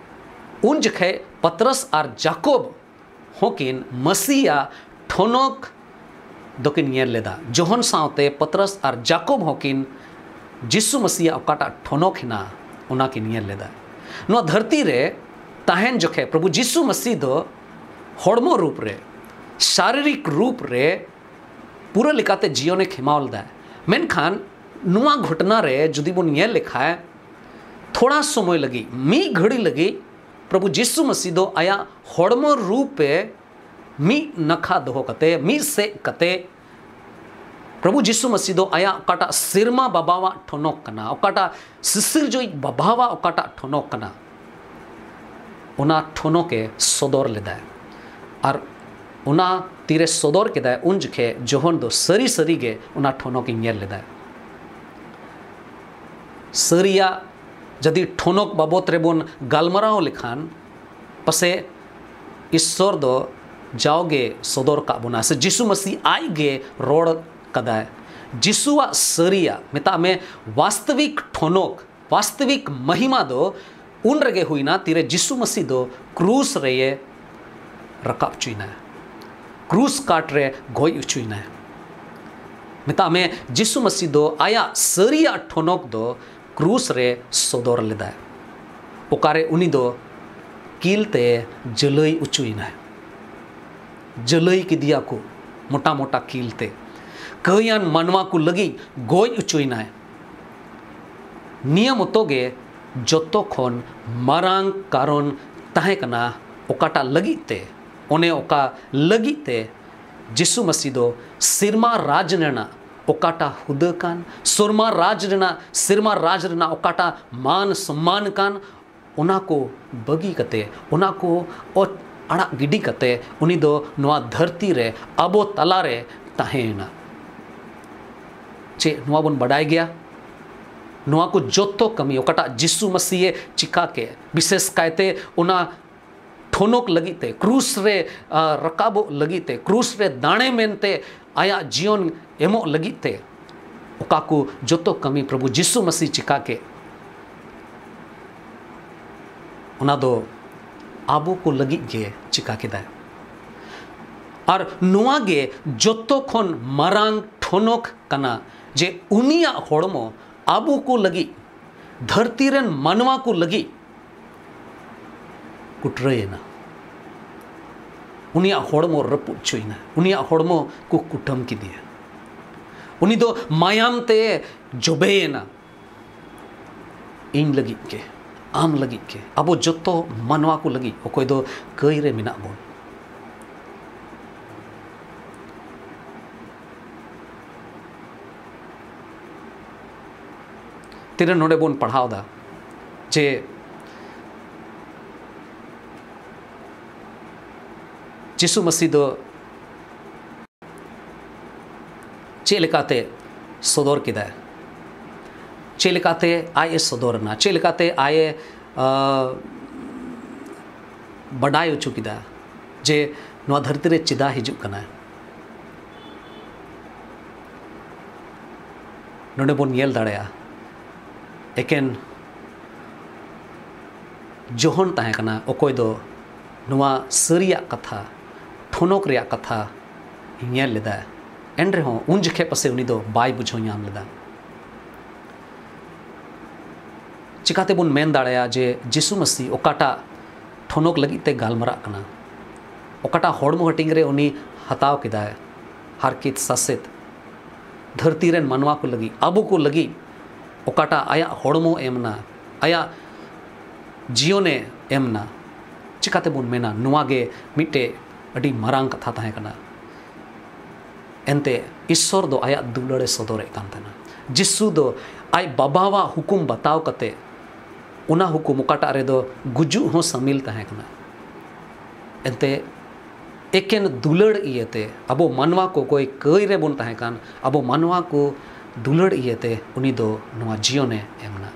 ᱩᱱ ᱡᱚᱠᱷᱮᱡ ᱯᱟᱛᱨᱟᱥ ᱟᱨ ᱡᱟᱠᱚᱵ ᱦᱚᱸᱠᱤᱱ ᱢᱟᱹᱥᱤᱭᱟᱜ ᱴᱷᱚᱱᱚᱠ ᱫᱚᱠᱤᱱ ᱧᱮᱞ ᱞᱮᱫᱟ᱾ ᱡᱚᱦᱚᱱ ᱥᱟᱶᱛᱮ ᱯᱟᱛᱨᱟᱥ ᱟᱨ ᱡᱟᱠᱚᱵ ᱦᱚᱸᱠᱤᱱ ᱡᱤᱥᱩ ᱢᱟᱹᱥᱤᱭᱟᱜ ᱚᱠᱟᱴᱟᱜ ᱴᱷᱚᱱᱚᱠ ᱦᱮᱱᱟᱜᱼᱟ, ᱚᱱᱟ ᱠᱤᱱ ᱧᱮᱞ ᱞᱮᱫᱟ᱾ ᱱᱚᱣᱟ ᱫᱷᱟᱹᱨᱛᱤ ᱨᱮ ᱛᱟᱦᱮᱱ ᱡᱚᱠᱷᱮᱡ ᱯᱨᱚᱵᱷᱩ ᱡᱤᱥᱩ ᱢᱟᱹᱥᱤ ᱫᱚ ᱦᱚᱲᱢᱚ ᱨᱩᱯ ᱨᱮ, ᱥᱟᱨᱤᱨᱤᱠ ᱨᱩᱯ ᱨᱮ ᱯᱩᱨᱟᱹ ᱞᱮᱠᱟᱛᱮ ᱡᱤᱭᱚᱱᱮ ᱠᱷᱮᱢᱟᱣ ᱞᱮᱫᱟ᱾ ᱢᱮᱱᱠᱷᱟᱱ ᱱᱚᱣᱟ ᱜᱷᱚᱴᱚᱱᱟ ᱨᱮ ᱡᱩᱫᱤ ᱵᱚᱱ ᱧᱮᱞ ᱞᱮᱠᱷᱟᱱ, ᱛᱷᱚᱲᱟ ᱥᱚᱢᱚᱭ ᱞᱟᱹᱜᱤᱫ, ᱢᱤᱫ ᱜᱷᱟᱹᱲᱤ ᱞᱟᱹᱜᱤᱫ ᱯᱨᱚᱵᱷᱩ ᱡᱤᱥᱩ ᱢᱟᱹᱥᱤ ᱫᱚ ᱟᱭᱟᱜ ᱦᱚᱲᱢᱚ ᱨᱩᱯ ᱮ ᱢᱤᱫ ᱱᱟᱠᱷᱟ ᱫᱚᱦᱚ ᱠᱟᱛᱮ, ᱢᱤᱫ ᱥᱮᱫ ᱠᱟᱛᱮ, ᱯᱨᱚᱵᱷᱩ ᱡᱤᱥᱩ ᱢᱟᱹᱥᱤ ᱫᱚ ᱟᱭᱟᱜ ᱚᱠᱟᱴᱟᱜ ᱥᱮᱨᱢᱟ ᱵᱟᱵᱟᱣᱟᱜ ᱴᱷᱚᱱᱚᱠ ᱠᱟᱱᱟ, ᱚᱠᱟᱴᱟᱜ ᱥᱤᱥᱤᱨᱡᱟᱹᱣᱤᱡ ᱵᱟᱵᱟᱣᱟᱜ ᱚᱠᱟᱴᱟᱜ ᱴᱷᱚᱱᱚᱠ ᱠᱟᱱᱟ, ᱚᱱᱟ ᱴᱷᱚᱱᱚᱠ ᱮ ᱥᱚᱫᱚᱨ ᱞᱮᱫᱟᱭ᱾ ᱟᱨ ᱚᱱᱟ ᱛᱤᱨᱮ ᱥᱚᱫᱚᱨ ᱠᱮᱫᱟᱭ, ᱩᱱ ᱡᱚᱠᱷᱮᱡ ᱡᱚᱦᱚᱱ ᱫᱚ ᱥᱟᱹᱨᱤ ᱥᱟᱹᱨᱤ ᱜᱮ ᱚᱱᱟ ᱴᱷᱚᱱᱚᱠ ᱮ ᱧᱮᱞ ᱞᱮᱫᱟᱭ᱾ ᱥᱟᱹᱨᱤᱭᱟᱜ ᱡᱩᱫᱤ ᱴᱷᱚᱱᱚᱠ ᱵᱟᱵᱚᱛ ᱨᱮᱵᱚᱱ ᱜᱟᱞᱢᱟᱨᱟᱣ ᱞᱮᱠᱷᱟᱱ, ᱯᱟᱥᱮ ᱤᱥᱥᱚᱨ ᱫᱚ ᱡᱟᱣᱜᱮ ᱥᱚᱫᱚᱨ ᱠᱟᱜ ᱵᱚᱱᱟ, ᱥᱮ ᱡᱤᱥᱩ ᱢᱟᱹᱥᱤ ᱟᱡ ᱜᱮ ᱨᱚᱲ ᱠᱟᱫᱟᱭ᱾ ᱡᱤᱥᱩᱣᱟᱜ ᱥᱟᱹᱨᱤᱭᱟᱜ, ᱢᱮᱛᱟᱜ ᱢᱮ, ᱵᱟᱥᱛᱚᱵᱤᱠ ᱴᱷᱚᱱᱚᱠ, ᱵᱟᱥᱛᱚᱵᱤᱠ ᱢᱟᱦᱤᱢᱟ ᱫᱚ ᱩᱱ ᱨᱮᱜᱮ ᱦᱩᱭᱱᱟ, ᱛᱤᱨᱮ ᱡᱤᱥᱩ ᱢᱟᱹᱥᱤ ᱫᱚ ᱠᱨᱩᱥ ᱨᱮᱭᱮ ᱨᱟᱠᱟᱵ ᱦᱚᱪᱚᱭᱮᱱᱟ, ᱠᱨᱩᱥ ᱠᱟᱴ ᱨᱮ ᱜᱚᱡ ᱦᱚᱪᱚᱭᱮᱱᱟ᱾ ᱢᱮᱛᱟᱜ ᱢᱮ, ᱡᱤᱥᱩ ᱢᱟᱹᱥᱤ ᱫᱚ ᱟᱭᱟᱜ ᱥᱟᱹᱨᱤᱭᱟᱜ ᱴᱷᱚᱱᱚᱠ ᱫᱚ ᱠᱨᱩᱥ ᱨᱮ ᱥᱚᱫᱚᱨ ᱞᱮᱫᱟᱭ, ᱚᱠᱟᱨᱮ ᱩᱱᱤ ᱫᱚ ᱠᱤᱞ ᱛᱮ ᱡᱟᱹᱞᱟᱹᱭ ᱦᱚᱪᱚᱭᱮᱱᱟᱭ᱾ ᱡᱟᱹᱞᱟᱹᱭ ᱠᱮᱫᱮᱭᱟ ᱠᱚ ᱢᱚᱴᱟ ᱢᱚᱴᱟ ᱠᱤᱞ ᱛᱮ, ᱠᱟᱹᱭᱟᱱ ᱢᱟᱱᱣᱟ ᱠᱚ ᱞᱟᱹᱜᱤᱫ ᱜᱚᱡ ᱦᱚᱪᱚᱭᱮᱱᱟᱭ᱾ ᱱᱤᱭᱟᱹ ᱢᱚᱛᱚ ᱜᱮ ᱡᱚᱛᱚ ᱠᱷᱚᱱ ᱢᱟᱨᱟᱝ ᱠᱟᱨᱚᱱ ᱛᱟᱦᱮᱸ ᱠᱟᱱᱟ, ᱚᱠᱟᱴᱟᱜ ᱞᱟᱹᱜᱤᱫ ᱛᱮ, ᱚᱱᱮ ᱚᱠᱟ ᱞᱟᱹᱜᱤᱫ ᱛᱮ ᱡᱤᱥᱩ ᱢᱟᱹᱥᱤ ᱫᱚ ᱥᱮᱨᱢᱟ ᱨᱟᱡᱽ ᱨᱮᱱᱟᱜ ᱚᱠᱟᱴᱟᱜ ᱦᱩᱫᱟᱹ ᱠᱟᱱ, ᱥᱮᱨᱢᱟ ᱨᱟᱡᱽ ᱨᱮᱱᱟᱜ, ᱥᱮᱨᱢᱟ ᱨᱟᱡᱽ ᱨᱮᱱᱟᱜ ᱚᱠᱟᱴᱟᱜ ᱢᱟᱱ ᱥᱚᱢᱢᱟᱱ ᱠᱟᱱ, ᱚᱱᱟ ᱠᱚ ᱵᱟᱹᱜᱤ ᱠᱟᱛᱮ, ᱚᱱᱟ ᱠᱚ ᱚᱛ ᱟᱲᱟᱜ ᱜᱤᱰᱤ ᱠᱟᱛᱮ, ᱩᱱᱤ ᱫᱚ ᱱᱚᱣᱟ ᱫᱷᱟᱹᱨᱛᱤ ᱨᱮ ᱟᱵᱚ ᱛᱟᱞᱟᱨᱮ ᱛᱟᱦᱮᱸᱭᱮᱱᱟ᱾ ᱪᱮᱫ ᱱᱚᱣᱟ ᱵᱚᱱ ᱵᱟᱰᱟᱭ ᱜᱮᱭᱟ? ᱱᱚᱣᱟ ᱠᱚ ᱡᱚᱛᱚ ᱠᱟᱹᱢᱤ, ᱚᱠᱟᱴᱟᱜ ᱡᱤᱥᱩ ᱢᱟᱹᱥᱤᱭᱮ ᱪᱤᱠᱟ ᱠᱮᱫ, ᱵᱤᱥᱮᱥ ᱠᱟᱭᱛᱮ ᱚᱱᱟ ᱴᱷᱚᱱᱚᱠ ᱞᱟᱹᱜᱤᱫ ᱛᱮ, ᱠᱨᱩᱥ ᱨᱮ, ᱟ, ᱨᱟᱠᱟᱵᱚᱜ ᱞᱟᱹᱜᱤᱫ ᱛᱮ, ᱠᱨᱩᱥ ᱨᱮ ᱫᱟᱲᱮ ᱢᱮᱱᱛᱮ ᱟᱭᱟᱜ ᱡᱤᱭᱚᱱ ᱮᱢᱚᱜ ᱞᱟᱹᱜᱤᱫ ᱛᱮ, ᱚᱠᱟ ᱠᱚ ᱡᱚᱛᱚ ᱠᱟᱹᱢᱤ ᱯᱨᱚᱵᱷᱩ ᱡᱤᱥᱩ ᱢᱟᱹᱥᱤ ᱪᱤᱠᱟ ᱠᱮᱫ, ᱚᱱᱟ ᱫᱚ ᱟᱵᱚ ᱠᱚ ᱞᱟᱹᱜᱤᱫ ᱜᱮ ᱪᱤᱠᱟ ᱠᱮᱫᱟᱭ᱾ ᱟᱨ ᱱᱚᱣᱟ ᱜᱮ ᱡᱚᱛᱚ ᱠᱷᱚᱱ ᱢᱟᱨᱟᱝ ᱴᱷᱚᱱᱚᱠ ᱠᱟᱱᱟ, ᱡᱮ ᱩᱱᱤᱭᱟᱜ ᱦᱚᱲᱢᱚ ᱟᱵᱚ ᱠᱚ ᱞᱟᱹᱜᱤᱫ, ᱫᱷᱟᱹᱨᱛᱤ ᱨᱮᱱ ᱢᱟᱱᱣᱟ ᱠᱚ ᱞᱟᱹᱜᱤᱫ ᱠᱩᱴᱨᱟᱹᱭᱮᱱᱟ᱾ ᱩᱱᱤᱭᱟᱜ ᱦᱚᱲᱢᱚ ᱨᱟᱹᱯᱩᱫ ᱦᱚᱪᱚᱭᱮᱱᱟ, ᱩᱱᱤᱭᱟᱜ ᱦᱚᱲᱢᱚ ᱠᱚ ᱠᱩᱴᱟᱹᱢ ᱠᱮᱫᱮᱭᱟ᱾ ᱩᱱᱤ ᱫᱚ ᱢᱟᱭᱟᱢ ᱛᱮ ᱡᱚᱵᱮᱭᱮᱱᱟ᱾ ᱤᱧ ᱞᱟᱹᱜᱤᱫ ᱜᱮ, ᱟᱢ ᱞᱟᱹᱜᱤᱫ ᱜᱮ, ᱟᱵᱚ ᱡᱚᱛᱚ ᱢᱟᱱᱣᱟ ᱠᱚ ᱞᱟᱹᱜᱤᱫ, ᱚᱠᱚᱭ ᱫᱚ ᱠᱟᱹᱭ ᱨᱮ ᱢᱮᱱᱟᱜ ᱵᱚᱱ᱾ ᱛᱤᱱᱟᱹᱜ ᱱᱚᱰᱮ ᱵᱚᱱ ᱯᱟᱲᱦᱟᱣ ᱮᱫᱟ ᱡᱮ ᱡᱤᱥᱩ ᱢᱟᱹᱥᱤ ᱫᱚ ᱪᱮᱫ ᱞᱮᱠᱟᱛᱮ ᱥᱚᱫᱚᱨ ᱠᱮᱫᱟᱭ? ᱪᱮᱫ ᱞᱮᱠᱟᱛᱮ ᱟᱡ ᱮ ᱥᱚᱫᱚᱨ ᱮᱱᱟ? ᱪᱮᱫ ᱞᱮᱠᱟᱛᱮ ᱟᱡ ᱮ, ᱟ, ᱵᱟᱰᱟᱭ ᱦᱚᱪᱚ ᱠᱮᱫᱟ ᱡᱮ ᱱᱚᱣᱟ ᱫᱷᱟᱹᱨᱛᱤ ᱨᱮ ᱪᱮᱫᱟᱜ ᱦᱤᱡᱩᱜ ᱠᱟᱱᱟᱭ? ᱱᱚᱰᱮ ᱵᱚᱱ ᱧᱮᱞ ᱫᱟᱲᱮᱭᱟᱜᱼᱟ, ᱮᱠᱮᱱ ᱡᱚᱦᱚᱱ ᱛᱟᱦᱮᱸ ᱠᱟᱱᱟ, ᱚᱠᱚᱭ ᱫᱚ ᱱᱚᱣᱟ ᱥᱟᱹᱨᱤᱭᱟᱜ ᱠᱟᱛᱷᱟ, ᱴᱷᱚᱱᱚᱠ ᱨᱮᱭᱟᱜ ᱠᱟᱛᱷᱟ ᱧᱮᱞ ᱞᱮᱫᱟ᱾ ᱮᱱ ᱨᱮᱦᱚᱸ ᱩᱱ ᱡᱚᱠᱷᱮᱡ ᱯᱟᱥᱮᱡ ᱩᱱᱤ ᱫᱚ ᱵᱟᱭ ᱵᱩᱡᱷᱟᱹᱣ ᱧᱟᱢ ᱞᱮᱫᱟ᱾ ᱪᱤᱠᱟᱹᱛᱮ ᱵᱚᱱ ᱢᱮᱱ ᱫᱟᱲᱮᱭᱟᱜᱼᱟ ᱡᱮ ᱡᱤᱥᱩ ᱢᱟᱹᱥᱤ ᱚᱠᱟᱴᱟᱜ ᱴᱷᱚᱱᱚᱠ ᱞᱟᱹᱜᱤᱫ ᱛᱮ ᱜᱟᱞᱢᱟᱨᱟᱜ ᱠᱟᱱᱟ, ᱚᱠᱟᱴᱟᱜ ᱦᱚᱲᱢᱚ ᱦᱟᱹᱴᱤᱧ ᱨᱮ ᱩᱱᱤ ᱦᱟᱛᱟᱣ ᱠᱮᱫᱟᱭ ᱦᱟᱨᱠᱮᱛ ᱥᱟᱥᱮᱛ, ᱫᱷᱟᱹᱨᱛᱤ ᱨᱮᱱ ᱢᱟᱱᱣᱟ ᱠᱚ ᱞᱟᱹᱜᱤᱫ, ᱟᱵᱚ ᱠᱚ ᱞᱟᱹᱜᱤᱫ ᱚᱠᱟᱴᱟᱜ ᱟᱭᱟᱜ ᱦᱚᱲᱢᱚ ᱮᱢ ᱮᱱᱟ, ᱟᱭᱟᱜ ᱡᱤᱭᱚᱱᱮ ᱮᱢ ᱮᱱᱟ, ᱪᱤᱠᱟᱹ ᱛᱮᱵᱚᱱ ᱢᱮᱱᱟ ᱱᱚᱣᱟ ᱜᱮ ᱢᱤᱫᱴᱮᱡ ᱟᱹᱰᱤ ᱢᱟᱨᱟᱝ ᱠᱟᱛᱷᱟ ᱛᱟᱦᱮᱸ ᱠᱟᱱᱟ? ᱮᱱᱛᱮ ᱤᱥᱥᱚᱨ ᱫᱚ ᱟᱭᱟᱜ ᱫᱩᱞᱟᱹᱲᱮ ᱥᱚᱫᱚᱨᱮᱫ ᱠᱟᱱ ᱛᱟᱦᱮᱱᱟ᱾ ᱡᱤᱥᱩ ᱫᱚ ᱟᱡ ᱵᱟᱵᱟᱣᱟᱜ ᱦᱩᱠᱩᱢ ᱵᱟᱛᱟᱣ ᱠᱟᱛᱮ, ᱚᱱᱟ ᱦᱩᱠᱩᱢ ᱚᱠᱟᱴᱟᱜ ᱨᱮᱫᱚ ᱜᱩᱡᱩᱜ ᱦᱚᱸ ᱥᱟᱹᱢᱤᱞ ᱛᱟᱦᱮᱸ ᱠᱟᱱᱟ, ᱮᱱᱛᱮ ᱮᱠᱮᱱ ᱫᱩᱞᱟᱹᱲ ᱤᱭᱟᱹᱛᱮ, ᱟᱵᱚ ᱢᱟᱱᱣᱟ ᱠᱚ ᱚᱠᱚᱭ ᱠᱟᱹᱭ ᱨᱮᱵᱚᱱ ᱛᱟᱦᱮᱸ ᱠᱟᱱ, ᱟᱵᱚ ᱢᱟᱱᱣᱟ ᱠᱚ ᱫᱩᱞᱟᱹᱲ ᱤᱭᱟᱹᱛᱮ ᱩᱱᱤ ᱫᱚ ᱱᱚᱣᱟ ᱡᱤᱭᱚᱱᱮ ᱮᱢ ᱮᱱᱟ᱾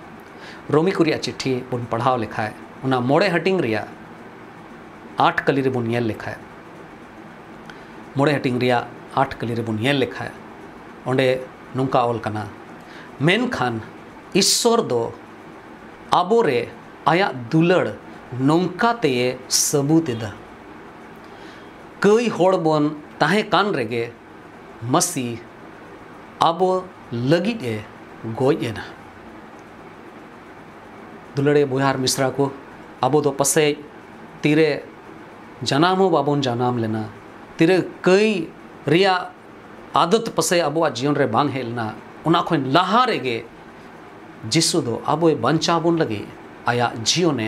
ᱨᱳᱢᱤ ᱠᱚ ᱨᱮᱭᱟᱜ ᱪᱤᱴᱷᱤ ᱵᱚᱱ ᱯᱟᱲᱦᱟᱣ ᱞᱮᱠᱷᱟᱡ, ᱚᱱᱟ ᱢᱚᱬᱮ ᱦᱟᱹᱴᱤᱧ ᱨᱮᱭᱟᱜ ᱟᱴ ᱠᱟᱹᱞᱤ ᱨᱮᱵᱚᱱ ᱧᱮᱞ ᱞᱮᱠᱷᱟᱡ, ᱢᱚᱬᱮ ᱦᱟᱹᱴᱤᱧ ᱨᱮᱭᱟᱜ ᱟᱴ ᱠᱟᱹᱞᱤ ᱨᱮᱵᱚᱱ ᱧᱮᱞ ᱞᱮᱠᱷᱟᱡ, ᱚᱸᱰᱮ ᱱᱚᱝᱠᱟ ᱚᱞ ᱠᱟᱱᱟ, ᱢᱮᱱᱠᱷᱟᱱ ᱤᱥᱥᱚᱨ ᱫᱚ ᱟᱵᱚᱨᱮ ᱟᱭᱟᱜ ᱫᱩᱞᱟᱹᱲ ᱱᱚᱝᱠᱟ ᱛᱮᱭᱮ ᱥᱟᱹᱵᱩᱛ ᱮᱫᱟ, ᱠᱟᱹᱭ ᱦᱚᱲ ᱵᱚᱱ ᱛᱟᱦᱮᱸ ᱠᱟᱱ ᱨᱮᱜᱮ ᱢᱟᱹᱥᱤ ᱟᱵᱚ ᱞᱟᱹᱜᱤᱫ ᱮ ᱜᱚᱡ ᱮᱱᱟ᱾ ᱫᱩᱞᱟᱹᱲᱤᱭᱟᱹ ᱵᱚᱭᱦᱟ ᱟᱨ ᱢᱤᱥᱨᱟ ᱠᱚ, ᱟᱵᱚ ᱫᱚ ᱯᱟᱥᱮᱡ ᱛᱤᱨᱮ ᱡᱟᱱᱟᱢ ᱦᱚᱸ ᱵᱟᱵᱚᱱ ᱡᱟᱱᱟᱢ ᱞᱮᱱᱟ, ᱛᱤᱨᱮ ᱠᱟᱹᱭ ᱨᱮᱭᱟᱜ ᱟᱫᱚᱛ ᱯᱟᱥᱮ ᱟᱵᱚᱣᱟᱜ ᱡᱤᱭᱚᱱ ᱨᱮ ᱵᱟᱝ ᱦᱮᱡ ᱞᱮᱱᱟ, ᱚᱱᱟ ᱠᱷᱚᱱ ᱞᱟᱦᱟ ᱨᱮᱜᱮ ᱡᱤᱥᱩ ᱫᱚ ᱟᱵᱚᱭ ᱵᱟᱧᱪᱟᱣ ᱵᱚᱱ ᱞᱟᱹᱜᱤᱫ ᱟᱭᱟᱜ ᱡᱤᱭᱚᱱᱮ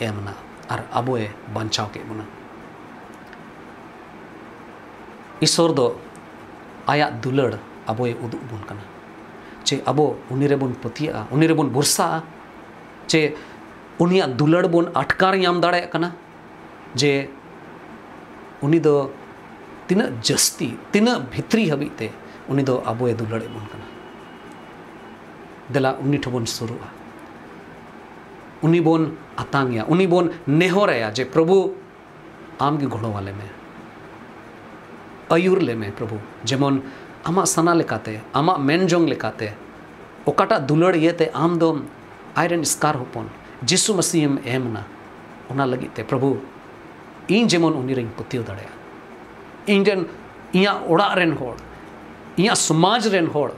ᱮᱢ ᱮᱱᱟ ᱟᱨ ᱟᱵᱚᱭ ᱵᱟᱧᱪᱟᱣ ᱠᱮᱫ ᱵᱚᱱᱟ᱾ ᱤᱥᱚᱨ ᱫᱚ ᱟᱭᱟᱜ ᱫᱩᱞᱟᱹᱲ ᱟᱵᱚᱭ ᱩᱫᱩᱜ ᱵᱚᱱ ᱠᱟᱱᱟ᱾ ᱪᱮ ᱟᱵᱚ ᱩᱱᱤ ᱨᱮᱵᱚᱱ ᱯᱟᱹᱛᱭᱟᱹᱜᱼᱟ, ᱩᱱᱤ ᱨᱮᱵᱚᱱ ᱵᱷᱚᱨᱥᱟᱜᱼᱟ, ᱪᱮ ᱩᱱᱤᱭᱟᱜ ᱫᱩᱞᱟᱹᱲ ᱵᱚᱱ ᱟᱴᱠᱟᱨ ᱧᱟᱢ ᱫᱟᱲᱮᱭᱟᱜ ᱠᱟᱱᱟ, ᱡᱮ ᱩᱱᱤ ᱫᱚ ᱛᱤᱱᱟᱹᱜ ᱡᱟᱹᱥᱛᱤ, ᱛᱤᱱᱟᱹᱜ ᱵᱷᱤᱛᱨᱤ ᱦᱟᱹᱵᱤᱡ ᱛᱮ ᱩᱱᱤ ᱫᱚ ᱟᱵᱚᱭ ᱫᱩᱞᱟᱹᱲᱮᱫ ᱵᱚᱱ ᱠᱟᱱᱟ᱾ ᱫᱮᱞᱟ ᱩᱱᱤ ᱴᱷᱮᱱ ᱵᱚᱱ ᱥᱩᱨᱩᱜᱼᱟ, ᱩᱱᱤ ᱵᱚᱱ ᱟᱛᱟᱝ ᱮᱭᱟ, ᱩᱱᱤ ᱵᱚᱱ ᱱᱮᱦᱚᱨ ᱟᱭᱟ ᱡᱮ, "ᱯᱨᱚᱵᱷᱩ, ᱟᱢ ᱜᱮ ᱜᱚᱲᱚ ᱟᱞᱮ ᱢᱮ, ᱟᱹᱭᱩᱨ ᱞᱮ ᱢᱮ ᱯᱨᱚᱵᱷᱩ, ᱡᱮᱢᱚᱱ ᱟᱢᱟᱜ ᱥᱟᱱᱟ ᱞᱮᱠᱟᱛᱮ, ᱟᱢᱟᱜ ᱢᱮᱱ ᱡᱚᱝ ᱞᱮᱠᱟᱛᱮ, ᱚᱠᱟᱴᱟᱜ ᱫᱩᱞᱟᱹᱲ ᱤᱭᱟᱹᱛᱮ ᱟᱢ ᱫᱚᱢ ᱟᱡᱨᱮᱱ ᱮᱥᱠᱟᱨ ᱦᱚᱯᱚᱱ ᱡᱤᱥᱩ ᱢᱟᱹᱥᱤᱦ ᱮᱢ ᱮᱢ ᱮᱱᱟ, ᱚᱱᱟ ᱞᱟᱹᱜᱤᱫ ᱛᱮ ᱯᱨᱚᱵᱷᱩ, ᱤᱧ ᱡᱮᱢᱚᱱ ᱩᱱᱤ ᱨᱮᱧ ᱯᱟᱹᱛᱭᱟᱹᱣ ᱫᱟᱲᱮᱭᱟᱜ, ᱤᱧ ᱨᱮᱱ, ᱤᱧᱟᱹᱜ ᱚᱲᱟᱜ ᱨᱮᱱ ᱦᱚᱲ, ᱤᱧᱟᱹᱜ ᱥᱚᱢᱟᱡᱽ ᱨᱮᱱ ᱦᱚᱲ,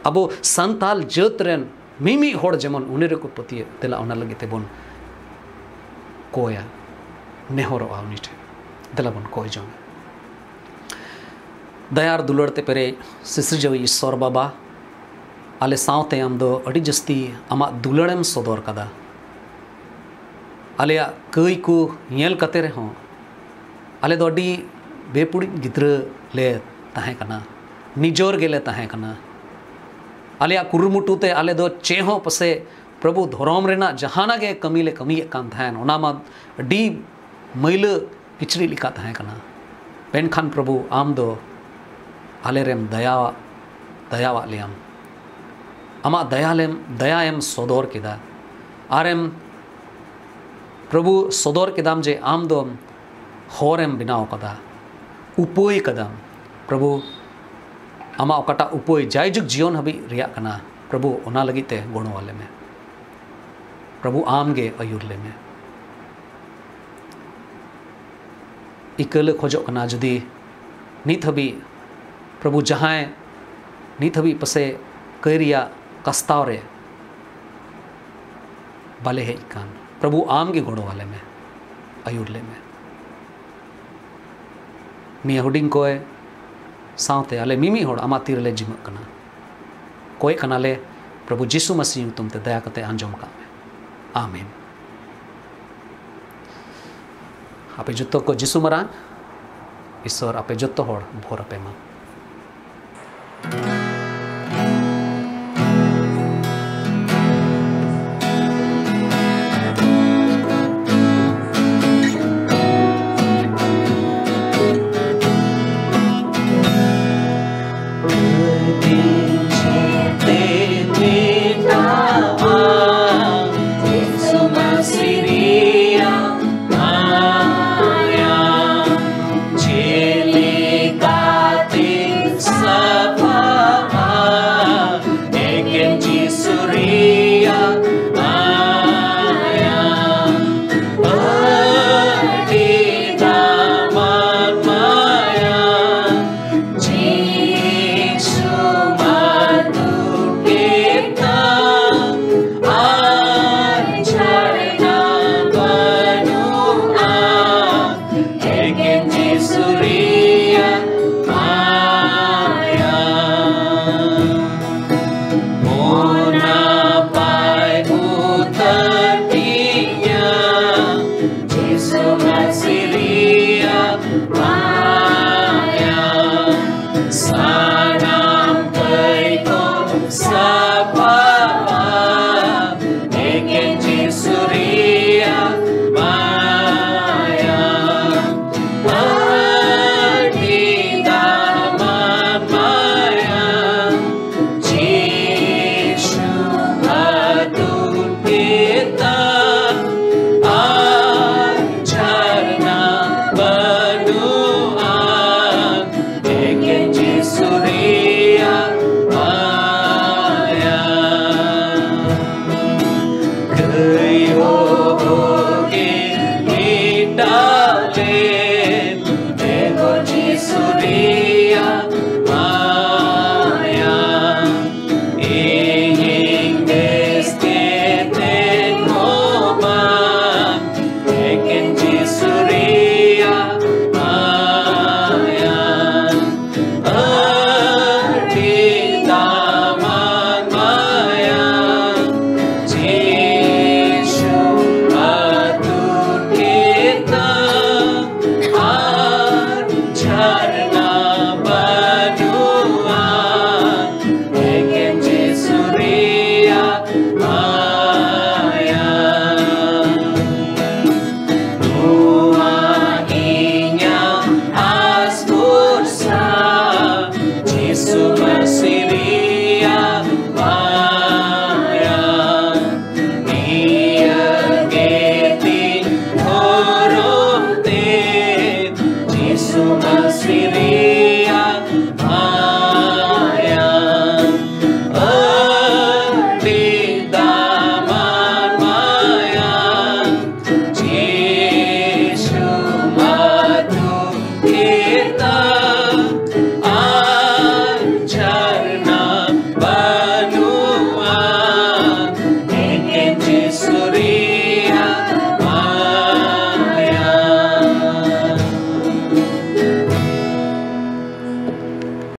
ᱟᱵᱚ ᱥᱟᱱᱛᱟᱞ ᱡᱟᱹᱛ ᱨᱮᱱ ᱢᱤᱢᱤᱫ ᱦᱚᱲ ᱡᱮᱢᱚᱱ ᱩᱱᱤ ᱨᱮᱠᱚ ᱯᱟᱹᱛᱭᱟᱹᱜ, ᱫᱮᱞᱟ ᱚᱱᱟ ᱞᱟᱹᱜᱤᱫ ᱛᱮᱵᱚᱱ ᱠᱚᱭᱟ, ᱱᱮᱦᱚᱨᱚᱜᱼᱟ ᱩᱱᱤ ᱴᱷᱮᱱ, ᱫᱮᱞᱟ ᱵᱚᱱ ᱠᱚᱭ ᱡᱚᱝᱟ᱾ ᱫᱟᱭᱟ ᱟᱨ ᱫᱩᱞᱟᱹᱲ ᱛᱮ ᱯᱮᱨᱮᱡ ᱥᱤᱥᱤᱨᱡᱟᱹᱣᱤᱡ ᱤᱥᱥᱚᱨ ᱵᱟᱵᱟ, ᱟᱞᱮ ᱥᱟᱶᱛᱮ ᱟᱢ ᱫᱚ ᱟᱹᱰᱤ ᱡᱟᱹᱥᱛᱤ ᱟᱢᱟᱜ ᱫᱩᱞᱟᱹᱲᱮᱢ ᱥᱚᱫᱚᱨ ᱠᱟᱫᱟ᱾ ᱟᱞᱮᱭᱟᱜ ᱠᱟᱹᱭ ᱠᱚ ᱧᱮᱞ ᱠᱟᱛᱮ ᱨᱮᱦᱚᱸ ᱟᱞᱮ ᱫᱚ ᱟᱹᱰᱤ ᱵᱮᱯᱩᱲᱤᱡ ᱜᱤᱫᱽᱨᱟᱹ ᱞᱮ ᱛᱟᱦᱮᱸ ᱠᱟᱱᱟ, ᱱᱤᱡᱚᱨ ᱜᱮᱞᱮ ᱛᱟᱦᱮᱸ ᱠᱟᱱᱟ᱾ ᱟᱞᱮᱭᱟᱜ ᱠᱩᱨᱩᱢᱩᱴᱩ ᱛᱮ ᱟᱞᱮ ᱫᱚ ᱪᱮᱫ ᱦᱚᱸ ᱯᱟᱥᱮ ᱯᱨᱚᱵᱷᱩ ᱫᱷᱚᱨᱚᱢ ᱨᱮᱱᱟᱜ ᱡᱟᱦᱟᱱᱟᱜ ᱜᱮ ᱠᱟᱹᱢᱤ ᱞᱮ ᱠᱟᱹᱢᱤᱭᱮᱫ ᱠᱟᱱ ᱛᱟᱦᱮᱸᱱ, ᱚᱱᱟ ᱢᱟ ᱟᱹᱰᱤ ᱢᱟᱹᱭᱞᱟᱹ ᱠᱤᱪᱨᱤᱡ ᱞᱮᱠᱟ ᱛᱟᱦᱮᱸ ᱠᱟᱱᱟ᱾ ᱢᱮᱱᱠᱷᱟᱱ ᱯᱨᱚᱵᱷᱩ, ᱟᱢ ᱫᱚ ᱟᱞᱮ ᱨᱮᱢ ᱫᱟᱭᱟ, ᱫᱟᱭᱟᱣᱟᱜ ᱞᱮᱭᱟᱢ᱾ ᱟᱢᱟᱜ ᱫᱟᱭᱟ ᱞᱮᱢ, ᱫᱟᱭᱟᱭᱮᱢ ᱥᱚᱫᱚᱨ ᱠᱮᱫᱟ᱾ ᱟᱨᱮᱢ, ᱯᱨᱚᱵᱷᱩ, ᱥᱚᱫᱚᱨ ᱠᱮᱫᱟᱢ ᱡᱮ ᱟᱢ ᱫᱚᱢ ᱦᱚᱨᱮᱢ ᱵᱮᱱᱟᱣ ᱠᱟᱫᱟ, ᱩᱯᱟᱹᱭ ᱠᱟᱫᱟᱢ᱾ ᱯᱨᱚᱵᱷᱩ, ᱟᱢᱟᱜ ᱚᱠᱟᱴᱟᱜ ᱩᱯᱟᱹᱭ ᱡᱟᱭᱡᱩᱜᱽ ᱡᱤᱭᱚᱱ ᱦᱟᱹᱵᱤᱡ ᱨᱮᱭᱟᱜ ᱠᱟᱱᱟ, ᱯᱨᱚᱵᱷᱩ, ᱚᱱᱟ ᱞᱟᱹᱜᱤᱫ ᱛᱮ ᱜᱚᱲᱚ ᱟᱞᱮ ᱢᱮ᱾ ᱯᱨᱚᱵᱷᱩ, ᱟᱢ ᱜᱮ ᱟᱹᱭᱩᱨ ᱞᱮ ᱢᱮ᱾ ᱤᱠᱟᱹ ᱞᱮ ᱠᱷᱚᱡᱚᱜ ᱠᱟᱱᱟ, ᱡᱩᱫᱤ ᱱᱤᱛ ᱦᱟᱹᱵᱤᱡ, ᱯᱨᱚᱵᱷᱩ, ᱡᱟᱦᱟᱸᱭ ᱱᱤᱛ ᱦᱟᱹᱵᱤᱡ ᱯᱟᱥᱮ ᱠᱟᱹᱭ ᱨᱮᱭᱟᱜ ᱠᱟᱥᱛᱟᱣ ᱨᱮ ᱵᱟᱞᱮ ᱦᱮᱡ ᱠᱟᱱ, ᱯᱨᱚᱵᱷᱩ, ᱟᱢ ᱜᱮ ᱜᱚᱲᱚ ᱟᱞᱮ ᱢᱮ, ᱟᱹᱭᱩᱨ ᱞᱮ ᱢᱮ᱾ ᱱᱤᱭᱟᱹ ᱦᱩᱰᱤᱧ ᱠᱚᱭ ᱥᱟᱶᱛᱮ ᱟᱞᱮ ᱢᱤᱢᱤᱫ ᱦᱚᱲ ᱟᱢᱟᱜ ᱛᱤ ᱨᱮᱞᱮ ᱡᱤᱢᱟᱹᱜ ᱠᱟᱱᱟ᱾ ᱠᱚᱭᱮᱜ ᱠᱟᱱᱟᱞᱮ, ᱯᱨᱚᱵᱷᱩ ᱡᱤᱥᱩ ᱢᱟᱹᱥᱤ ᱧᱩᱛᱩᱢ ᱛᱮ ᱫᱟᱭᱟ ᱠᱟᱛᱮ ᱟᱸᱡᱚᱢ ᱠᱟᱜ ᱢᱮ᱾ ᱟᱢᱮᱱ᱾ ᱟᱯᱮ ᱡᱚᱛᱚ ᱠᱚ ᱡᱤᱥᱩ ᱢᱟᱨᱟᱝ ᱤᱥᱚᱨ ᱟᱯᱮ ᱡᱚᱛᱚ ᱦᱚᱲ ᱵᱷᱳᱨ ᱟᱯᱮ ᱢᱟ᱾